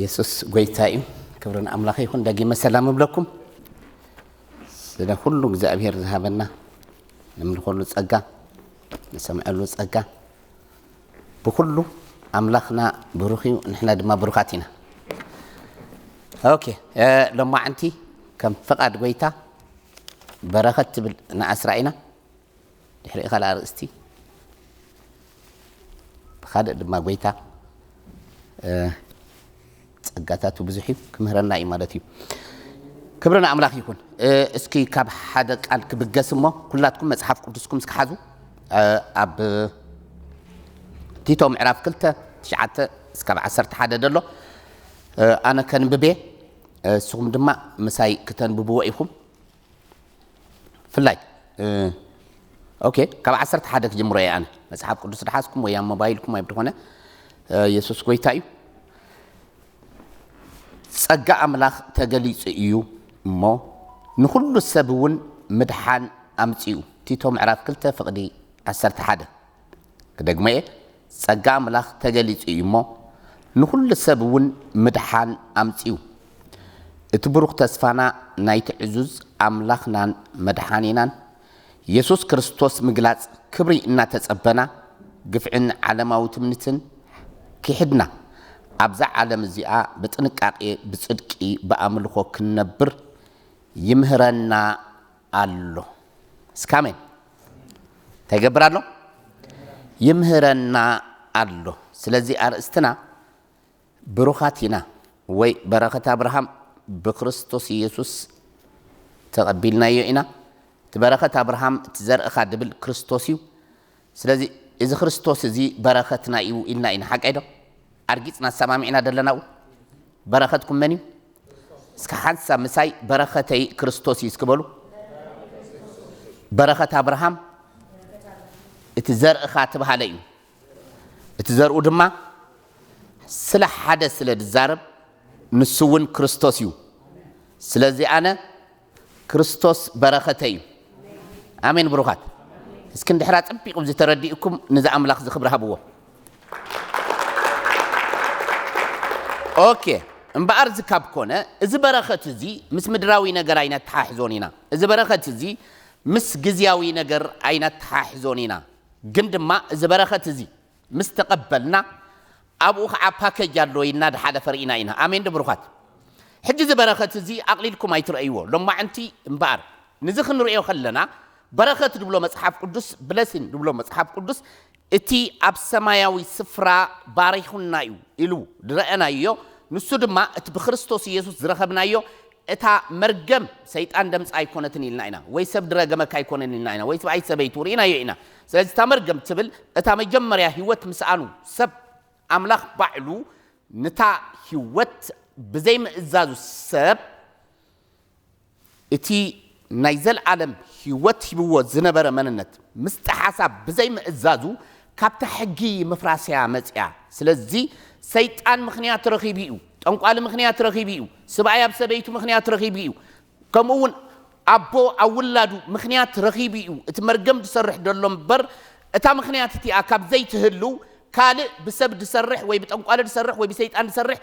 የሱስ ጎይታ እዩ። ክብሪ ንኣምላኽ ይኹን። ደጊመ ሰላም እብለኩም። ስለ ኩሉ እግዚኣብሔር ዝሃበና፣ ንምልኸሉ ጸጋ፣ ንሰምዐሉ ጸጋ፣ ብኩሉ ኣምላኽና ብሩኽ እዩ፣ ንሕና ድማ ብሩኻት ኢና። ኦኬ፣ እ፣ ሎማዕንቲ ከም ፍቓድ ጎይታ በረኸት ትብል ንኣስራ ኢና። ድሕሪኡ ካልእ ኣርእስቲ፣ ብኻልእ ድማ ጎይታ፣ እ፣ ጸጋታቱ ብዙሕ እዩ፣ ክምህረና እዩ ማለት እዩ። ክብሪ ንኣምላኽ ይኹን። እ፣ እስኪ ካብ ሓደ ቃል ክብገስ እሞ፣ ኩላትኩም መጽሓፍ ቅዱስኩም እስኪ ሓዙ። እ፣ ኣብ ቲቶ ምዕራፍ ክልተ፣ ትሽዓተ እስካብ ዓሰርተ ሓደ ዘሎ፣ እ፣ ኣነ ከንብቤ፣ እ፣ እስኹም ድማ ምሳይ ክተንብብዎ ኢኹም። ፍላይ፣ እ፣ ኦኬ፣ ካብ ዓሰርተ ሓደ ክጅምሮ እየ ኣነ። መጽሓፍ ቅዱስ ድሓዝኩም ወይ ኣብ ሞባይልኩም ወይ ብድኾነ፣ እ፣ የሱስ ጎይታ እዩ። ጸጋ ኣምላኽ ተገሊጹ እዩ እሞ፣ ንኹሉ ሰብ እውን ምድሓን ኣምጺኡ። ቲቶ ምዕራፍ ክልተ ፍቕዲ ዓሰርተ ሓደ። ክደግሞ እየ፣ ጸጋ ኣምላኽ ተገሊጹ እዩ እሞ፣ ንኹሉ ሰብ እውን ምድሓን ኣምጺኡ። እቲ ብሩኽ ተስፋና ናይቲ ዕዙዝ ኣምላኽናን መድሓኒናን የሱስ ክርስቶስ ምግላጽ ክብሪ እናተጸበና፣ ግፍዕን ዓለማዊ ትምኒትን ክሒድና፣ ኣብዛ ዓለም እዚኣ ብጥንቃቄ፣ ብጽድቂ፣ ብኣምልኾ ክንነብር ይምህረና ኣሎ። እስኪ ኣሜን። እንታይ ይገብር ኣሎ? ይምህረና ኣሎ። ስለዚ ኣርእስትና ብሩኻት ኢና ወይ በረኸት ኣብርሃም ብክርስቶስ ኢየሱስ ተቐቢልናዮ ኢና። እቲ በረኸት ኣብርሃም፣ እቲ ዘርእኻ ድብል ክርስቶስ እዩ። ስለዚ እዚ ክርስቶስ እዚ በረኸትና እዩ ኢልና ኢና። ሓቀይ ዶ? ኣርጊጽና ኣሰማሚዕና ደለና ኡ? በረኸትኩም መን እዩ? እስከ ሓንሳብ ምሳይ በረኸተይ ክርስቶስ እዩ እስኪ በሉ። በረኸት ኣብርሃም እቲ ዘርእኻ ተባሃለ እዩ። እቲ ዘርኡ ድማ ስለ ሓደ ስለ ዝዛረብ ንሱ እውን ክርስቶስ እዩ። ስለዚ ኣነ ክርስቶስ በረኸተይ እዩ። ኣሜን ብሩኻት። እስኪ እንድሕራ ጽቢቕ እዚ ተረዲእኩም ነዚ ኣምላኽ እዚ ክብሪ ሃብዎ። ኦኬ፣ እምበኣር እዚ ካብ ኮነ፣ እዚ በረኸት እዚ ምስ ምድራዊ ነገር ኣይነተሓሕዞን ኢና። እዚ በረኸት እዚ ምስ ግዝያዊ ነገር ኣይነተሓሕዞን ኢና። ግን ድማ እዚ በረኸት እዚ ምስ ተቐበልና፣ ኣብኡ ኸዓ ፓኬጅ ኣሎ ኢልና ድሓለፈ ርኢና ኢና። ኣሜን ዶ ብሩኻት? ሕጂ እዚ በረኸት እዚ ኣቕሊልኩም ኣይትረእይዎ። ሎማዕንቲ እምበኣር፣ ንዚ ክንርእዮ ከለና፣ በረኸት ድብሎ መጽሓፍ ቅዱስ፣ ብለሲን ድብሎ መጽሓፍ ቅዱስ፣ እቲ ኣብ ሰማያዊ ስፍራ ባሪኹና እዩ ኢሉ ድረአናዮ፣ ንሱ ድማ እቲ ብክርስቶስ ኢየሱስ ዝረኸብናዮ፣ እታ መርገም ሰይጣን ደምጻ ኣይኮነትን ኢልና ኢና፣ ወይ ሰብ ድረገመካ ኣይኮነን ኢልና ኢና፣ ወይ ሰብኣይ ሰበይቱ ርኢናዮ ኢና። ስለዚ እታ መርገም ትብል፣ እታ መጀመርያ ህይወት ምስኣኑ ሰብ ኣምላኽ ባዕሉ ንታ ህይወት ብዘይምእዛዙ ሰብ እቲ ናይ ዘልኣለም ህይወት ሂብዎ ዝነበረ መንነት ምስ ጠሓሳ ብዘይምእዛዙ ካብታ ሕጊ ምፍራስያ መጽያ። ስለዚ ሰይጣን ምኽንያት ረኺቡ እዩ፣ ጠንቋሊ ምኽንያት ረኺቡ እዩ፣ ስብኣይ ኣብ ሰበይቱ ምኽንያት ረኺቡ እዩ፣ ከምኡ እውን ኣቦ ኣብ ውላዱ ምኽንያት ረኺቡ እዩ እቲ መርገም ዝሰርሕ ዘሎ እምበር፣ እታ ምኽንያት እቲኣ ካብ ዘይትህልው ካልእ ብሰብ ዝሰርሕ ወይ ብጠንቋሊ ዝሰርሕ ወይ ብሰይጣን ዝሰርሕ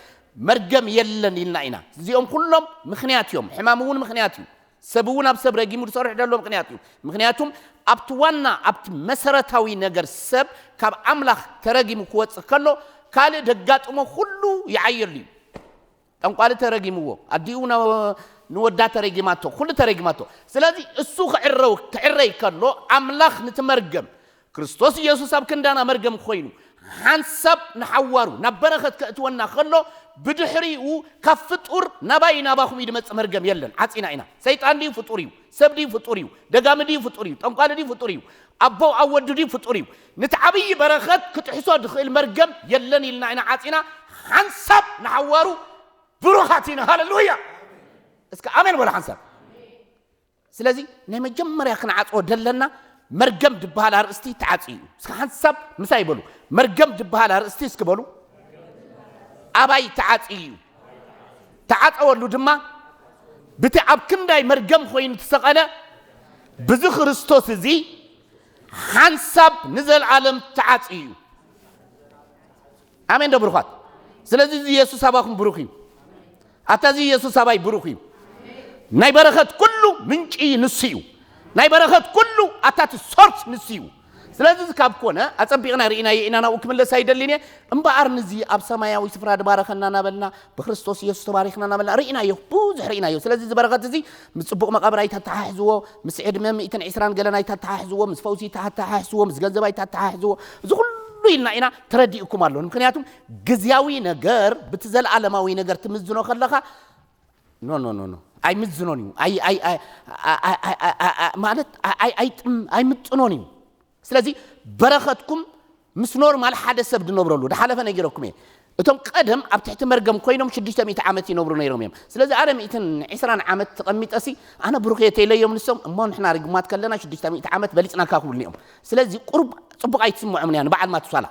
መርገም የለን ኢልና ኢና። እዚኦም ኩሎም ምኽንያት እዮም። ሕማም እውን ምኽንያት እዩ። ሰብ እውን ኣብ ሰብ ረጊሙ ዝሰርሕ ዘሎ ምኽንያት እዩ። ምኽንያቱም ኣብቲ ዋና ኣብቲ መሰረታዊ ነገር ሰብ ካብ ኣምላኽ ተረጊሙ ክወጽእ ከሎ ካልእ ደጋጥሞ ኩሉ ይዓየሉ እዩ። ጠንቋሊ ተረጊምዎ፣ ኣዲኡ ነ-፣ ንወዳ ተረጊማቶ፣ ኩሉ ተረጊማቶ። ስለዚ እሱ ክዕረው-፣ ክዕረይ ከሎ ኣምላኽ ነቲ መርገም ክርስቶስ ኢየሱስ ኣብ ክንዳና መርገም ኮይኑ ሓንሳብ ንሓዋሩ ናብ በረኸት ከእትወና ከሎ ብድሕሪኡ ካብ ፍጡር ናባይ ናባኹም እዩ ዝመጽእ መርገም የለን። ዓጺና ኢና። ሰይጣን ድዩ ፍጡር እዩ? ሰብ ድዩ ፍጡር እዩ? ደጋሚ ድዩ ፍጡር እዩ? ጠንቋሊ ድዩ ፍጡር እዩ? ኣቦ ኣብ ወዲ ድዩ ፍጡር እዩ? ነቲ ዓብዪ በረኸት ክጥሕሶ ዝኽእል መርገም የለን ኢልና ኢና ዓጺና ሓንሳብ ንሓዋሩ ብሩኻት ኢና። ሃሌሉያ! እስከ ኣሜን በሉ ሓንሳብ። ስለዚ ናይ መጀመርያ ክንዓጽዎ ደለና መርገም ዝበሃል ኣርእስቲ ተዓጽዩ እዩ። እስከ ሓንሳብ ምሳይ በሉ፣ መርገም ዝበሃል ኣርእስቲ እስኪ በሉ፣ ኣባይ ተዓጽዩ እዩ። ተዓጸወሉ ድማ ብቲ ኣብ ክንዳይ መርገም ኮይኑ ትሰቐለ ብዚ ክርስቶስ እዚ ሓንሳብ ንዘለኣለም ተዓጽዩ እዩ። ኣሜን ዶ ብሩኻት? ስለዚ እዚ ኢየሱስ ኣባኹም ብሩኽ እዩ። ኣታ እዚ ኢየሱስ ኣባይ ብሩኽ እዩ። ናይ በረኸት ኩሉ ምንጪ ንሱ እዩ። ናይ በረኸት ኩሉ ኣታቲ ሶርስ ንሱ እዩ። ስለዚ እዚ ካብ ኮነ ኣጸቢቕና ርኢናዮ ኢና፣ ናብኡ ክምለስ ኣይደልን እየ። እምበኣር ንዚ ኣብ ሰማያዊ ስፍራ ድባረኸና እናበልና ብክርስቶስ ኢየሱስ ተባሪኽና እናበልና ርኢናዮ፣ ብዙሕ ርኢናዮ። ስለዚ እዚ በረኸት እዚ ምስ ጽቡቕ መቓብር ኣይተተሓሕዝዎ፣ ምስ ዕድመ ሚእትን ዕስራን ገለን ኣይተተሓሕዝዎ፣ ምስ ፈውሲ ኣይተተሓሕዝዎ፣ ምስ ገንዘብ ኣይተተሓሕዝዎ። እዚ ኩሉ ኢልና ኢና፣ ተረዲእኩም ኣሎ። ምክንያቱም ግዝያዊ ነገር ብቲ ዘለኣለማዊ ነገር ትምዝኖ ከለኻ ኖ ኖ ኖ ኖ ኣይምዝኖን እዩ። ኣይ ኣይ ኣይ ኣይ ኣይ ኣይ ኣይ ኣይ ማለት ኣይ ኣይ ኣይጥም ኣይምጥኖን እዩ። ስለዚ በረኸትኩም ምስ ኖርማል ሓደ ሰብ ድነብረሉ ድሓለፈ ነጊረኩም እየ። እቶም ቀደም ኣብ ትሕቲ መርገም ኮይኖም ሽዱሽተ ሚእቲ ዓመት ይነብሩ ነይሮም እዮም። ስለዚ ኣነ ሚእትን ዕስራን ዓመት ተቐሚጠሲ ኣነ ብሩኽ እየ ተይለዮም ንሶም እሞ ንሕና ርጉማት ከለና ሽዱሽተ ሚእቲ ዓመት በሊጽናካ ክብሉኒ እዮም። ስለዚ ቁሩብ ጽቡቕ ኣይትስምዖምን እያ ንበዓል ማቱሳላ።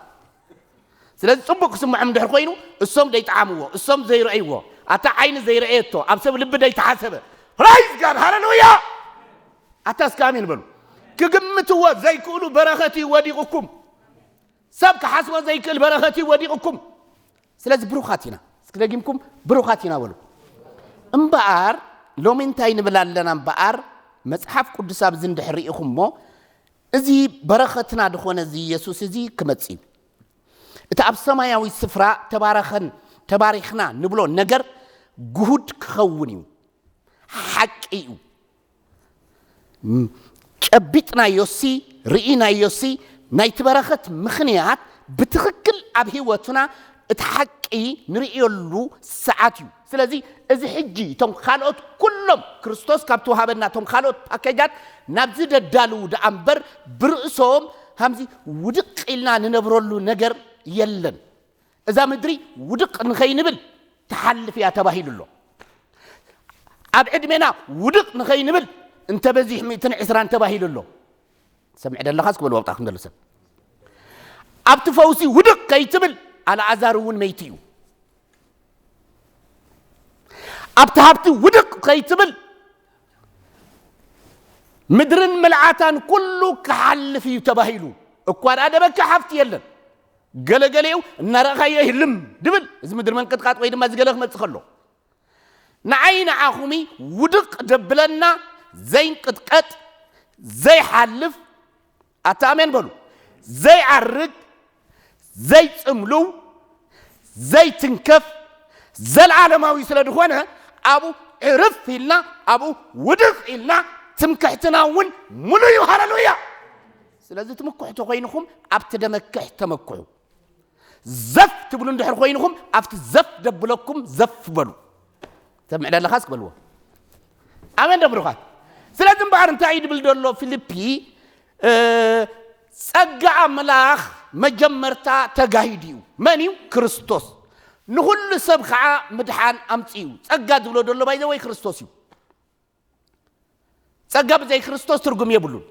ስለዚ ጽቡቕ ክስምዖም እንድሕር ኮይኑ እሶም ደይጠዓምዎ እሶም ዘይረእይዎ ኣታ ዓይኒ ዘይረእየቶ ኣብ ሰብ ልቢ ደይተሓሰበ ፕራይዝ ጋድ ሃለሉያ ኣታ እስከ ኣሜን በሉ። ክግምትዎ ዘይክእሉ በረኸት እዩ ወዲቑኩም። ሰብ ክሓስቦ ዘይክእል በረኸት እዩ ወዲቑኩም። ስለዚ ብሩኻት ኢና። እስኪ ደጊምኩም ብሩኻት ኢና በሉ። እምበኣር ሎሚ እንታይ ንብል ኣለና እምበኣር መጽሓፍ ቅዱስ ኣብዚ እንድሕር ርኢኹሞ እዚ በረኸትና ዝኾነ እዚ ኢየሱስ እዚ ክመጽእ እዩ። እቲ ኣብ ሰማያዊ ስፍራ ተባረኸን ተባሪኽና ንብሎ ነገር ግሁድ ክኸውን እዩ። ሓቂ እዩ። ጨቢጥናዮሲ ርኢናዮሲ ናይቲ በረኸት ምኽንያት ብትኽክል ኣብ ህይወትና እቲ ሓቂ ንርእየሉ ሰዓት እዩ። ስለዚ እዚ ሕጂ እቶም ካልኦት ኩሎም ክርስቶስ ካብ ተዋሃበና እቶም ካልኦት ፓኬጃት ናብዚ ደዳልዉ ደኣ እምበር ብርእሶም ሃምዚ ውድቕ ኢልና ንነብረሉ ነገር የለን። እዛ ምድሪ ውድቕ ንኸይንብል ትሓልፍ እያ ተባሂሉ ኣሎ። ኣብ ዕድሜና ውድቕ ንኸይንብል እንተበዚሕ ሚእትን ዕስራን ተባሂሉ ኣሎ። ሰምዕ ደለኻስ ክበል ወብጣኹም ዘሎ ሰብ ኣብቲ ፈውሲ ውድቕ ከይትብል ኣልኣዛር እውን መይቲ እዩ። ኣብቲ ሃብቲ ውድቕ ከይትብል ምድርን ምልዓታን ኩሉ ክሓልፍ እዩ ተባሂሉ። እኳ ደኣ ደበካ ሃብቲ የለን። ገለገሊኡ እናረእኻዮ ህልም ድብል እዚ ምድሪ መንቅጥቃጥ ወይ ድማ ዝገለ ክመጽእ ከሎ ንዓይ ንዓኹሚ ውድቕ ደብለና ዘይንቅጥቀጥ ዘይሓልፍ ኣታ ኣሜን በሉ ዘይዓርግ ዘይጽምሉ ዘይትንከፍ ዘለዓለማዊ ስለ ዝኾነ ኣብኡ ዕርፍ ኢልና ኣብኡ ውድቕ ኢልና ትምክሕትና እውን ሙሉ እዩ። ሃለሉያ። ስለዚ ትምክሑ ተኮይንኹም ኣብቲ ደመክሕ ተመክሑ። ዘፍ ትብሉ እንድሕር ኮይንኹም ኣብቲ ዘፍ ደብለኩም ዘፍ በሉ። ሰብ ምዕደለኻስ ክበልዎ ኣሜን ዶ ብሩኻት። ስለዚ እምበኣር እንታይ እዩ ድብል ዘሎ ፊልፒ? ጸጋ ኣምላኽ መጀመርታ ተጋሂዱ እዩ። መን እዩ? ክርስቶስ። ንኹሉ ሰብ ከዓ ምድሓን ኣምፅኡ እዩ። ጸጋ ዝብሎ ዘሎ ባይዘ ወይ ክርስቶስ እዩ። ጸጋ ብዘይ ክርስቶስ ትርጉም የብሉን።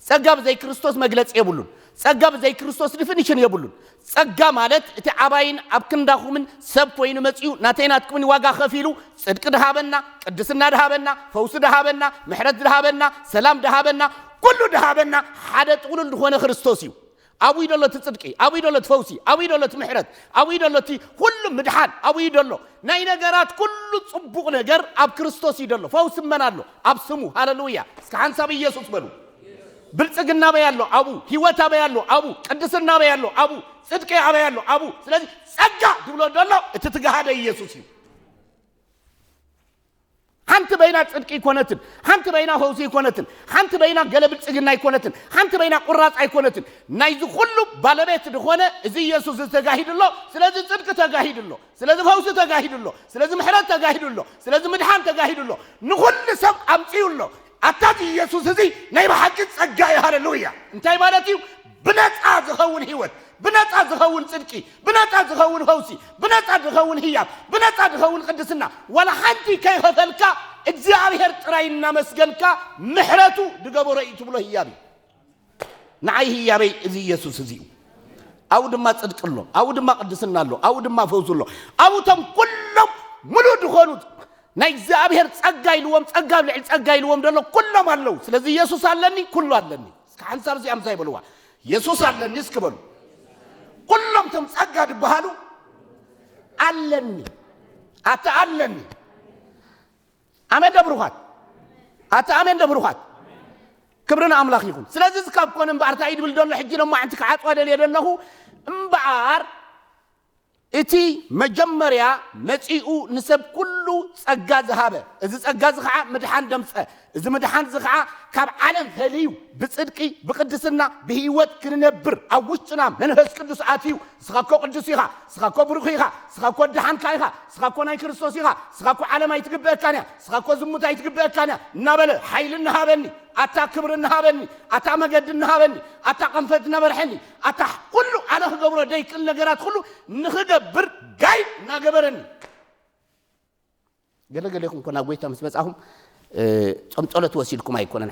ጸጋ ብዘይ ክርስቶስ መግለጺ የብሉን። ጸጋ ብዘይ ክርስቶስ ዲፊኒሽን የብሉን። ጸጋ ማለት እቲ ዓባይን ኣብ ክንዳኹምን ሰብ ኮይኑ መጺኡ ናተይ ናትኩምን ዋጋ ከፊሉ ጽድቂ ድሃበና፣ ቅድስና ድሃበና፣ ፈውሲ ድሃበና፣ ምሕረት ድሃበና፣ ሰላም ድሃበና፣ ኩሉ ድሃበና ሓደ ጥቕሉል ዝኾነ ክርስቶስ እዩ። ኣብኡ እዩ ደሎ እቲ ጽድቂ፣ ኣብኡ እዩ ደሎ እቲ ፈውሲ፣ ኣብኡ እዩ ደሎ እቲ ምሕረት፣ ኣብኡ እዩ ደሎ እቲ ኩሉ ምድሓን፣ ኣብኡ እዩ ደሎ። ናይ ነገራት ኩሉ ጽቡቕ ነገር ኣብ ክርስቶስ እዩ ደሎ። ፈውሲ መን ኣሎ? ኣብ ስሙ። ሃለሉያ። እስከ ሓንሳብ ኢየሱስ በሉ። ብልጽግና ኣበይ ኣሎ? ኣብኡ። ህይወት ኣበይ ኣሎ? ኣብኡ። ቅድስና ኣበይ ኣሎ? ኣብኡ። ጽድቂ ኣበይ ኣሎ? ኣብኡ። ስለዚ ጸጋ ድብሎ ደሎ እቲ ትግሃደ ኢየሱስ እዩ። ሓንቲ በይና ጽድቂ ኣይኮነትን፣ ሓንቲ በይና ፈውሲ ኣይኮነትን፣ ሓንቲ በይና ገለ ብልጽግና ኣይኮነትን፣ ሓንቲ በይና ቁራጽ ኣይኮነትን። ናይዚ ኩሉ ባለቤት ዝኾነ እዚ ኢየሱስ እዚ ተጋሂዱ ኣሎ። ስለዚ ጽድቂ ተጋሂዱ ኣሎ፣ ስለዚ ፈውሲ ተጋሂዱ ኣሎ፣ ስለዚ ምሕረት ተጋሂዱ ኣሎ፣ ስለዚ ምድሓን ተጋሂዱ ኣሎ። ንኹሉ ሰብ ኣምጺኡ ኣሎ። ኣታ እዚ ኢየሱስ እዚ ናይ ብሓቂ ጸጋ እዩ። ሃለሉያ። እንታይ ማለት እዩ? ብነጻ ዝኸውን ህይወት፣ ብነጻ ዝኸውን ጽድቂ፣ ብነጻ ዝኸውን ፈውሲ፣ ብነጻ ዝኸውን ህያብ፣ ብነጻ ዝኸውን ቅድስና፣ ዋላ ሓንቲ ከይኸፈልካ እግዚኣብሔር ጥራይ እናመስገንካ ምሕረቱ ድገበሮ እዩ ትብሎ ህያብ እዩ። ንዓይ ህያበይ እዚ ኢየሱስ እዚ እዩ። ኣብኡ ድማ ጽድቂ ኣሎ፣ ኣብኡ ድማ ቅድስና ኣሎ፣ ኣብኡ ድማ ፈውሲ ኣሎ። ኣብኡ እቶም ኩሎም ሙሉእ ዝኾኑ ናይ እግዚኣብሔር ጸጋ ኢልዎም፣ ጸጋ ኣብ ልዕሊ ጸጋ ኢልዎም ዘሎ ኩሎም ኣለዉ። ስለዚ ኢየሱስ ኣለኒ፣ ኩሉ ኣለኒ። እስከ ሓንሳብ እዚኣ ምሳይ በልዋ። የሱስ ኣለኒ እስኪ በሉ። ኩሎም እቶም ጸጋ ዝበሃሉ ኣለኒ። ኣታ ኣለኒ። ኣሜን ዶ ብሩኻት? ኣታ ኣሜን ዶ ብሩኻት? ክብሪ ንኣምላኽ ይኹን። ስለዚ እዚ ካብ ኮነ እምበኣር እንታይ እዩ ድብል ዘሎ? ሕጂ ሎማዕንቲ ክዓጽዋ ደልየ ዘለኹ እምበኣር እቲ መጀመርያ መጺኡ ንሰብ ኩሉ ጸጋ ዝሃበ፣ እዚ ጸጋ እዚ ኸዓ ምድሓን ደምጸ፣ እዚ ምድሓን እዚ ኸዓ ካብ ዓለም ፈልዩ ብጽድቂ ብቕድስና ብህይወት ክንነብር ኣብ ውሽጥና መንፈስ ቅዱስ ኣትዩ። ንስኻ እኮ ቅዱስ ኢኻ፣ ንስኻ እኮ ብሩኽ ኢኻ፣ ንስኻ እኮ ደሓንካ ኢኻ፣ ንስኻ እኮ ናይ ክርስቶስ ኢኻ፣ ንስኻ እኮ ዓለም ኣይትግበአካን እያ፣ ንስኻ እኮ ዝሙት ኣይትግበአካን እያ እናበለ ሓይሊ እናሃበኒ፣ ኣታ ክብሪ እናሃበኒ፣ ኣታ መገዲ እናሃበኒ፣ ኣታ ቀንፈት እናመርሐኒ፣ ኣታ ኩሉ ኣነ ክገብሮ ደይክእል ነገራት ኩሉ ንኽገብር ጋይድ እናገበረኒ። ገለገሌኹም እኮ ናብ ጎይታ ምስ መጻኹም ጾም ጸሎት ወሲድኩም ኣይኮነን።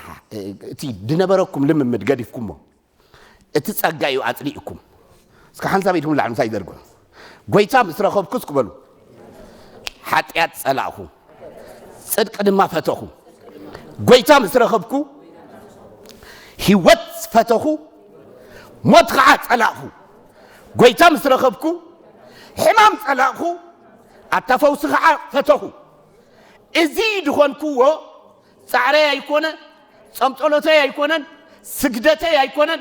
እቲ ድነበረኩም ልምምድ ገዲፍኩሞ፣ እቲ ጸጋ እዩ ኣጽሊእኩም። እስከ ሓንሳብ ኢድኩም ላዕሊ ምሳይ ዘርግሑ። ጎይታ ምስ ረኸብኩ እስኪ በሉ፣ ሓጢኣት ጸላእኹ፣ ጽድቂ ድማ ፈተኹ። ጎይታ ምስ ረኸብኩ ህይወት ፈተኹ፣ ሞት ኸዓ ጸላእኹ። ጎይታ ምስ ረኸብኩ ሕማም ጸላእኹ፣ ኣታ ፈውሲ ኸዓ ፈተኹ። እዚ ድኾንክዎ ጻዕረይ ኣይኮነ፣ ጾም ጸሎተይ ኣይኮነን፣ ስግደተይ ኣይኮነን።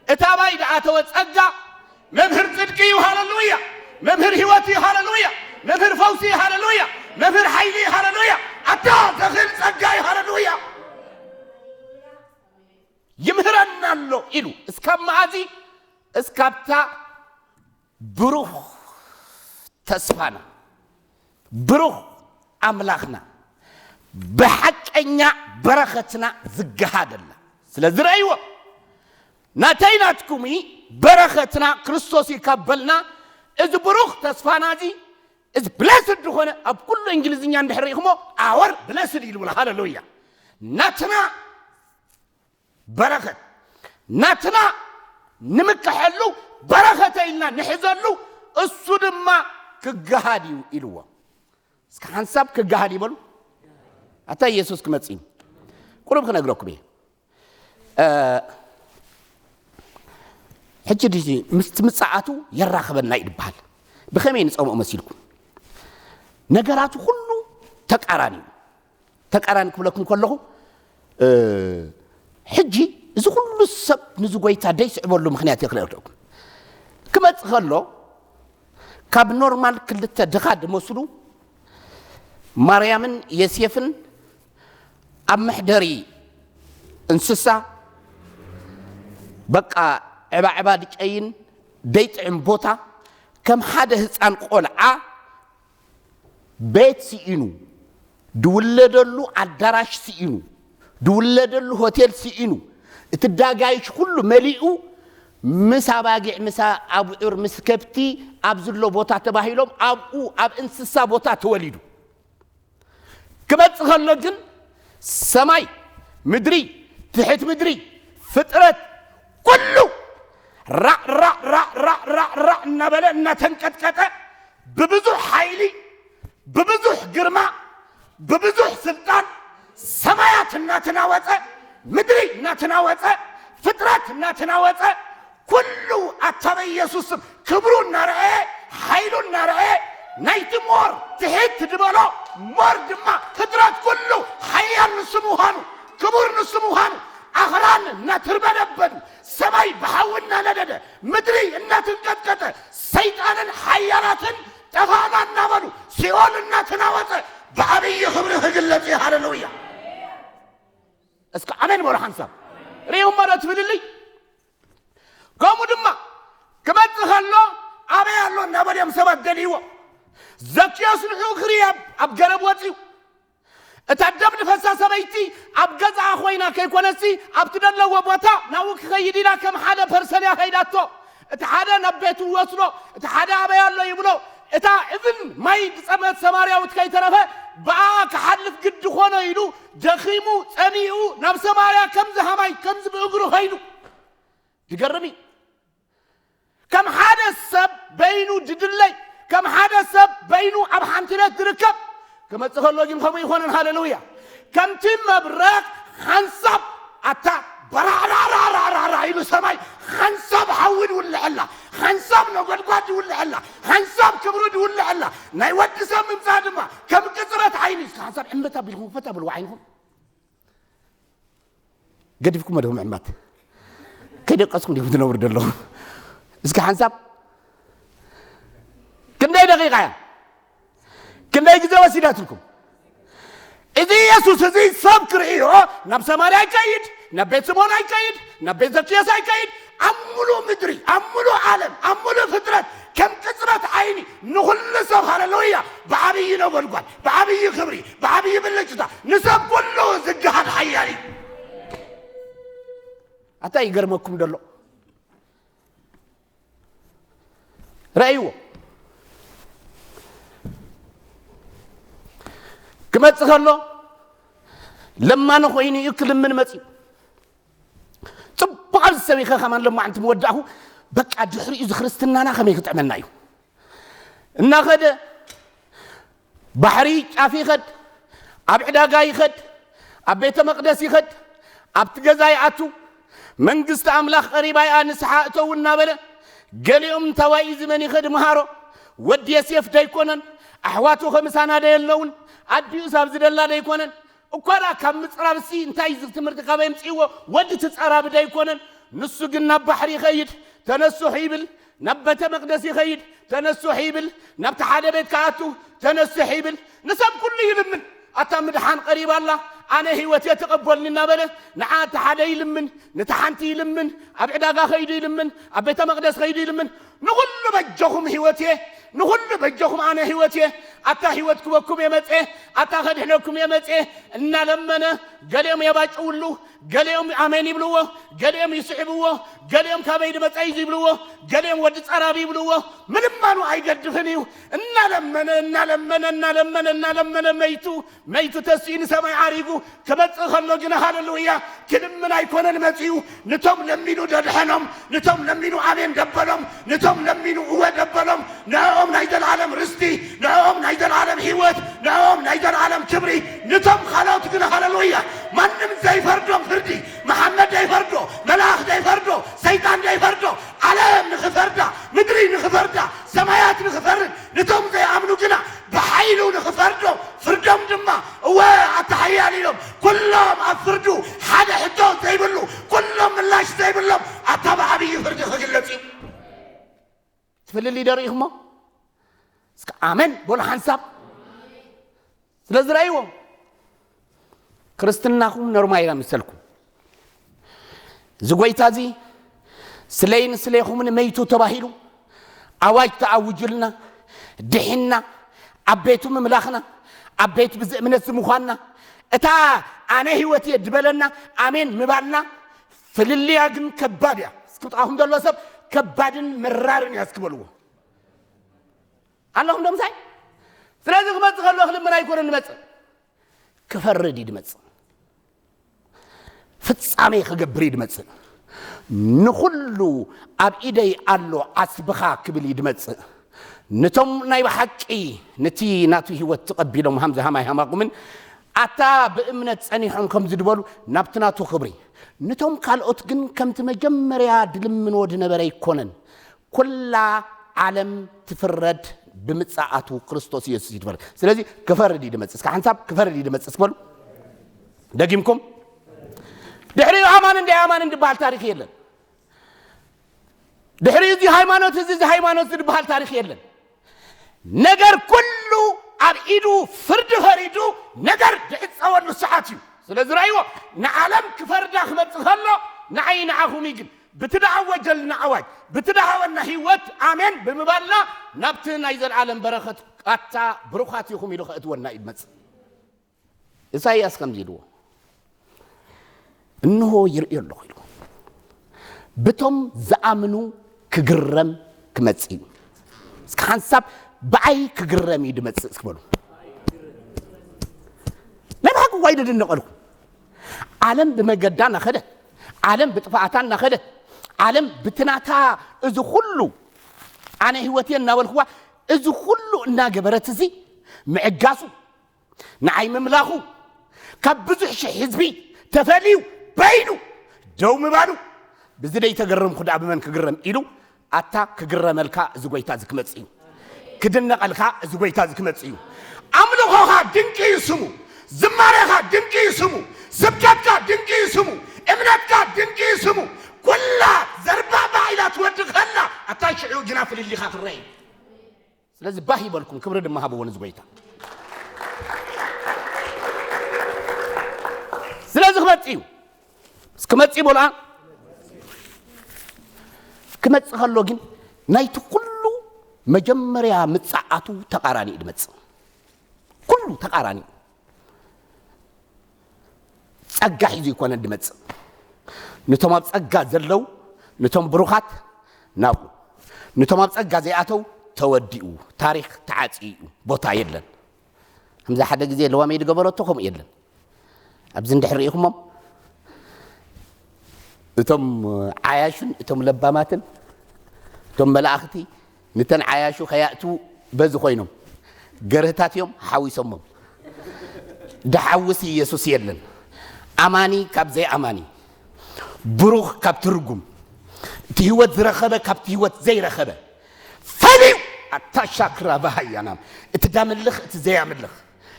እታ ባይ ድኣተወ ጸጋ መምህር ጽድቂ እዩ፣ ሃለሉያ። መምህር ህይወት እዩ፣ ሃለሉያ። መምህር ፈውሲ እዩ፣ ሃለሉያ። መምህር ሓይሊ እዩ፣ ሃለሉያ። ኣታ ዘኽእል ጸጋ እዩ፣ ሃለሉያ። ይምህረና ኣሎ ኢሉ እስካብ መኣዚ እስካብታ ብሩኽ ተስፋና ብሩኽ ኣምላኽና ብሓቀኛ በረኸትና ዝገሃደላ ስለ ዝረእይዎ ናተይ ናትኩምይ በረኸትና ክርስቶስ ይካበልና። እዚ ብሩኽ ተስፋና እዚ እዚ ብለስድ ዝኾነ ኣብ ኩሉ እንግሊዝኛ እንድሕር ርኢኹሞ ኣወር ብለስድ ይልብሎ። ሃለሉያ። ናትና በረኸት ናትና ንምከሐሉ በረኸተ ኢልና ንሕዘሉ እሱ ድማ ክገሃድ እዩ ኢልዎ። እስከ ሓንሳብ ክገሃድ ይበሉ። ኣታ ኢየሱስ ክመጽእ እዩ። ቁሩብ ክነግረኩም እየ። ሕጂ ድዚ ምስቲ ምጽኣቱ የራኽበና እዩ ድበሃል። ብኸመይ ንጸምኦ መሲልኩም? ነገራቱ ኩሉ ተቃራኒ እዩ። ተቃራኒ ክብለኩም ከለኹ ሕጂ እዚ ኩሉ ሰብ ንዚ ጎይታ ደይስዕበሉ ምኽንያት እየ ክነግረኩም። ክመጽእ ከሎ ካብ ኖርማል ክልተ ድኻ ድመስሉ ማርያምን የሴፍን ኣብ መሕደሪ እንስሳ በቃ ዕባዕባ ድጨይን ደይጥዕም ቦታ ከም ሓደ ህፃን ቆልዓ ቤት ስኢኑ ድውለደሉ ኣዳራሽ ስኢኑ ድውለደሉ ሆቴል ስኢኑ እቲ ዳጋይሽ ኩሉ መሊኡ ምስ ኣባጊዕ ምስ ኣብዑር ምስ ከብቲ ኣብ ዝሎ ቦታ ተባሂሎም ኣብኡ ኣብ እንስሳ ቦታ ተወሊዱ። ክመጽእ ከሎ ግን ሰማይ ምድሪ ትሕት ምድሪ ፍጥረት ኩሉ ራዕ ራዕ ራዕ ራዕ ራዕ ራዕ እናበለ እናተንቀጥቀጠ ብብዙሕ ሓይሊ ብብዙሕ ግርማ ብብዙሕ ስልጣን ሰማያት እናተናወፀ ምድሪ እናተናወፀ ፍጥረት እናተናወፀ ኩሉ ኣታ በኢየሱስ ስም ክብሩ እናረኣየ ሓይሉ እናረኣየ ናይቲ ሞር ትሕት ዝበሎ ሞር ድማ ፍጥረት ኩሉ ሓያል ንሱ ምዃኑ ክቡር ንሱ ምዃኑ ኣኽራን እናተርበደበዱ ሰማይ ብሓዊ እናነደደ ምድሪ እናተንቀጥቀጠ ሰይጣንን ሓያላትን ጠፋእና እናበሉ ሲኦል እናተናወፀ ብዓብዪ ክብሪ ክግለፅ እዩ። ሃለሉያ። እስከ ኣሜን በሉ ሓንሳብ ርእዩሞ ዶ ትብልልይ? ከምኡ ድማ ክመጽእ ከሎ ኣበይ ኣሎ እናበሉ እዮም ሰባት ደልይዎ። ዘኪዮስ ንዕኡ ክርኢ ኣብ ገረብ ወጺኡ እታ ደም ዝፈሳ ሰበይቲ ኣብ ገዛኣ ኮይና ከይኮነሲ ኣብቲ ደለዎ ቦታ ናብኡ ክኸይድ ኢላ ከም ሓደ ፐርሰን እያ ከይዳቶ። እቲ ሓደ ናብ ቤቱ ይወስዶ፣ እቲ ሓደ ኣበይ ኣሎ ይብሎ። እታ እብን ማይ ዝጸመት ሰማርያዊት ከይተረፈ ብኣ ክሓልፍ ግዲ ኾኖ ኢሉ ደኺሙ ጸኒኡ ናብ ሰማርያ ከምዚ ሃማይ ከምዚ ብእግሩ ኸይዱ። ዝገርም እዩ። ከም ሓደ ሰብ በይኑ ድድለይ ከም ሓደ ሰብ በይኑ ኣብ ሓንቲ ለት ዝርከብ ክመጽእ ከሎ ግን ከምኡ ይኾነን። ሃለሉያ። ከምቲ መብረቕ ሓንሳብ ኣታ በራዕራዕራዕራዕራ ኢሉ ሰማይ ሓንሳብ ሓዊ ድውልዐላ ሓንሳብ ነጎድጓድ ይውልዐላ፣ ሓንሳብ ክብሩ ይውልዐላ። ናይ ወዲ ሰብ ምምጻእ ድማ ከም ቅጽበት ዓይኒ እዩ። ሓንሳብ ዕምት ኣቢልኩም ፈት ኣብልዎ ዓይንኹም። ገዲፍኩም መደኹም ዕማት ከይደቀስኩም ዲኹም ትነብሩ ዘለኹም? እስኪ ሓንሳብ ክንደይ ደቂቃ እያ? ክንደይ ግዜ ወሲዳትልኩም? እዚ ኢየሱስ እዚ ሰብ ክርእዮ ናብ ሰማርያ ኣይከይድ፣ ናብ ቤት ስምዖን ኣይከይድ፣ ናብ ቤት ዘኪዮስ ኣይከይድ። ኣብ ሙሉእ ምድሪ፣ ኣብ ሙሉእ ዓለም፣ ኣብ ሙሉእ ፍጥረት ከም ቅጽበት ዓይኒ ንኹሉ ሰብ ሃለሉያ ብዓብዪ ነጎድጓድ፣ ብዓብዪ ክብሪ፣ ብዓብዪ ብልጭታ ንሰብ ኩሉ ዝገሃድ ሓያል እዩ። ኣታ ይገርመኩም ደሎ ረእይዎ። ክመጽእ ከሎ ለማኒ ኮይኑ እዩ ክልምን መጽዩ። ጽቡቕ ኣብዚ ሰቢኸ ከማን ለማዕንቲ ምወዳእኹ። በቃ ድሕሪኡ እዚ ክርስትናና ከመይ ክጥዕመና እዩ? እናኸደ ባሕሪ ጫፍ ይኸድ፣ ኣብ ዕዳጋ ይኸድ፣ ኣብ ቤተ መቕደስ ይኸድ፣ ኣብቲ ገዛ ይኣቱ። መንግስቲ ኣምላኽ ቀሪባ እያ፣ ንስሓ እተው እናበለ፣ ገሊኦም እንታዋይ እዚ መን ይኸድ መሃሮ፣ ወዲ የሴፍ ደይኮነን፣ ኣሕዋቱ ከምሳና ደየለውን፣ ኣዲኡስ ኣብዚ ደላ ደይኮነን። እኳ ደኣ ካብ ምጽራብሲ እንታይ እዚ ትምህርቲ ካበይ ኣምጽእዎ? ወዲ ትጸራቢ ደይኮነን። ንሱ ግን ናብ ባሕሪ ይኸይድ፣ ተነስሑ ይብል፣ ናብ ቤተ መቕደስ ይኸይድ፣ ተነስሑ ይብል፣ ናብቲ ሓደ ቤት ክኣቱ፣ ተነስሑ ይብል። ንሰብ ኩሉ ይልምን። ኣታ ምድሓን ቀሪባ ኣላ፣ ኣነ ህይወት እየ ተቐበልኒ እናበለ፣ ንዓ እቲ ሓደ ይልምን፣ ነቲ ሓንቲ ይልምን፣ ኣብ ዕዳጋ ኸይዱ ይልምን፣ ኣብ ቤተ መቕደስ ኸይዱ ይልምን። ንኹሉ በጀኹም ህይወት እየ፣ ንኹሉ በጀኹም ኣነ ህይወት እየ። ኣታ ህይወት ክበኩም እየ መጽኤ፣ ኣታ ከድሕነኩም እየ መጽኤ እናለመነ፣ ገሊኦም የባጭውሉ፣ ገሊኦም ኣሜን ይብልዎ፣ ገሊኦም ይስዕብዎ፣ ገሊኦም ካበይ ድመጸ እዩ ይብልዎ፣ ገሊኦም ወዲ ጸራቢ ይብልዎ። ምልማኑ ኣይገድፍን እዩ። እናለመነ፣ እናለመነ፣ እናለመነ፣ እናለመነ መይቱ፣ መይቱ ተስኡ ንሰማይ ዓሪጉ ክመጽእ ከሎ ግን ሃለሉያ ክልምን ኣይኮነን መጺኡ። ንቶም ለሚኑ ደድሐኖም፣ ንቶም ለሚኑ ኣሜን ደበሎም፣ ንቶም ለሚኑ እወ ደበሎም። ንዕኦም ናይ ዘለዓለም ርስቲ፣ ንዕኦም ናይ ዘለዓለም ህይወት፣ ንዕኦም ናይ ዘለዓለም ክብሪ። ንቶም ካልኦት ግን ሃለሉያ ማንም ዘይፈርዶም ፍርዲ፣ መሓመድ ዘይፈርዶ፣ መልኣኽ ዘይፈርዶ፣ ሰይጣን ዘይፈርዶ፣ ዓለም ንኽፈርዳ፣ ምድሪ ንኽፈርዳ፣ ሰማያት ንኽፈርድ፣ ንቶም ዘይኣምኑ ግና ብሓይሉ ንኽፈርዶም፣ ፍርዶም ድማ እወ ኣተሓያል ኢሎም ኩሎም ኣብ ፍርዱ ሓደ ሕቶ ዘይብሉ፣ ኩሎም ምላሽ ዘይብሎም ኣታ ብዓብዪ ፍርዲ ክግለጽ እዩ። ትፍልልይ ዶ ርኢኹሞ? እስከ ኣመን በሉ ሓንሳብ። ስለ ዝረእይዎ ክርስትናኹም ኖርማል ኢና መሰልኩም። እዚ ጎይታ እዚ ስለይን ስሌኹምን መይቱ ተባሂሉ ኣዋጅ ተኣውጁልና፣ ድሒንና፣ ኣብ ቤቱ ምምላኽና፣ ኣብ ቤት ብዚ እምነት ምዃንና፣ እታ ኣነ ህይወት እየ ድበለና ኣሜን ምባልና ፍልልያ ግን ከባድ እያ። እስኪ ጥቓኹም ዘሎ ሰብ ከባድን መራርን እያ እስኪ በልዎ። ኣለኹም ዶ ምሳይ? ስለዚ ክመጽእ ከሎ ክልምን ኣይኮነን ድመጽእ፣ ክፈርድ እዩ ድመጽእ። ፍጻሜ ክገብር እዩ ድመጽእ። ንኹሉ ኣብ ኢደይ ኣሎ ዓስብኻ ክብል እዩ ድመጽእ። ነቶም ናይ ብሓቂ ነቲ ናቱ ህይወት ተቐቢሎም ሃምዚ ሃማይ ሃማኹምን ኣታ ብእምነት ጸኒሖም ከምዚ ድበሉ ናብቲ ናቱ ክብሪ። ነቶም ካልኦት ግን ከምቲ መጀመርያ ድልምንዎ ድነበረ ኣይኮነን። ኩላ ዓለም ትፍረድ ብምጽኣቱ ክርስቶስ ኢየሱስ እዩ ትፈርድ። ስለዚ ክፈርድ እዩ ድመጽእ። እስከ ሓንሳብ ክፈርድ እዩ ድመጽእ እስኪ በሉ። ደጊምኩም ድሕሪኡ ኣማን እንደ ኣማን እንድበሃል ታሪኽ የለን። ድሕሪኡ እዚ ሃይማኖት እዚ እዚ ሃይማኖት እዚ ድበሃል ታሪኽ የለን። ነገር ኩሉ ኣብ ኢዱ ፍርዲ ፈሪዱ ነገር ድዕጸወሉ ሰዓት እዩ። ስለዚ ረእይዎ ንዓለም ክፈርዳ ክመጽእ ከሎ ንዓይ ንዓኹም እዩ ግን ብቲ ደኣወጀልና ኣዋጅ ብቲ ደሃበና ህይወት ኣሜን ብምባልና ናብቲ ናይ ዘለዓለም በረኸት ኣታ ብሩኻት ኢኹም ኢሉ ከእትወና እዩ ድመጽእ። ኢሳይያስ ከምዚ ኢልዎ እንሆ ይርእዮ ኣለኹ ኢሉ ብቶም ዝኣምኑ ክግረም ክመጽእ እዩ። እስኪ ሓንሳብ ብኣይ ክግረም እዩ ድመጽእ እስኪ በሉ። ናይ ብሓቂ ዋይ ደድነቐልኩ። ዓለም ብመገዳ እናኸደት፣ ዓለም ብጥፋኣታ እናኸደት፣ ዓለም ብትናታ እዚ ኩሉ ኣነ ህይወት እየ እናበልክዋ እዚ ኩሉ እናገበረት እዚ ምዕጋሱ ንዓይ ምምላኹ ካብ ብዙሕ ሽሕ ህዝቢ ተፈልዩ በይኑ ደው ምባሉ ብዚ ደይተገረምኩ ደኣ ብመን ክግረም ኢሉ ኣታ ክግረመልካ እዚ ጎይታ እዚ ክመጽእ እዩ። ክድነቐልካ እዚ ጎይታ እዚ ክመጽእ እዩ። ኣምልኾኻ ድንቂ እዩ ስሙ። ዝማሬኻ ድንቂ እዩ ስሙ። ስብከትካ ድንቂ እዩ ስሙ። እምነትካ ድንቂ እዩ ስሙ። ኩላ ዘርባባ ኢላ ትወዲ ከላ ኣታ ሽዑ ግና ፍልልኻ ክረአ እዩ። ስለዚ ባህ ይበልኩም፣ ክብሪ ድማ ሃብዎ ነዚ ጎይታ። ስለዚ ክመጽእ እዩ። ክመጽእ እዩ በልዋ። ክመጽእ ከሎ ግን ናይቲ ኩሉ መጀመርያ ምጽኣቱ ተቓራኒ እዩ ዝመጽእ። ኩሉ ተቓራኒ እዩ። ጸጋ ሒዙ ይኮነን ዝመጽእ። ነቶም ኣብ ጸጋ ዘለዉ፣ ነቶም ብሩኻት ናብኡ፣ ነቶም ኣብ ጸጋ ዘይኣተው ተወዲኡ፣ ታሪኽ ተዓጽዩ እዩ፣ ቦታ የለን። ከምዚ ሓደ ግዜ ለዋመይ ዝገበረቶ ከምኡ የለን። ኣብዚ እንድሕር ርኢኹሞም፣ እቶም ዓያሹን እቶም ለባማትን፣ እቶም መላእኽቲ፣ ንተን ዓያሹ ከያእትዉ በዚ ኮይኖም፣ ገርህታት እዮም ሓዊሶሞም። ድሓውስ ኢየሱስ የለን። ኣማኒ ካብ ዘይኣማኒ፣ ብሩኽ ካብ ትርጉም፣ እቲ ህይወት ዝረኸበ ካብቲ ህይወት ዘይረኸበ፣ ፈልዩ ኣታ ሻክራ ባሃያናም፣ እቲ ዳምልኽ፣ እቲ ዘያምልኽ፣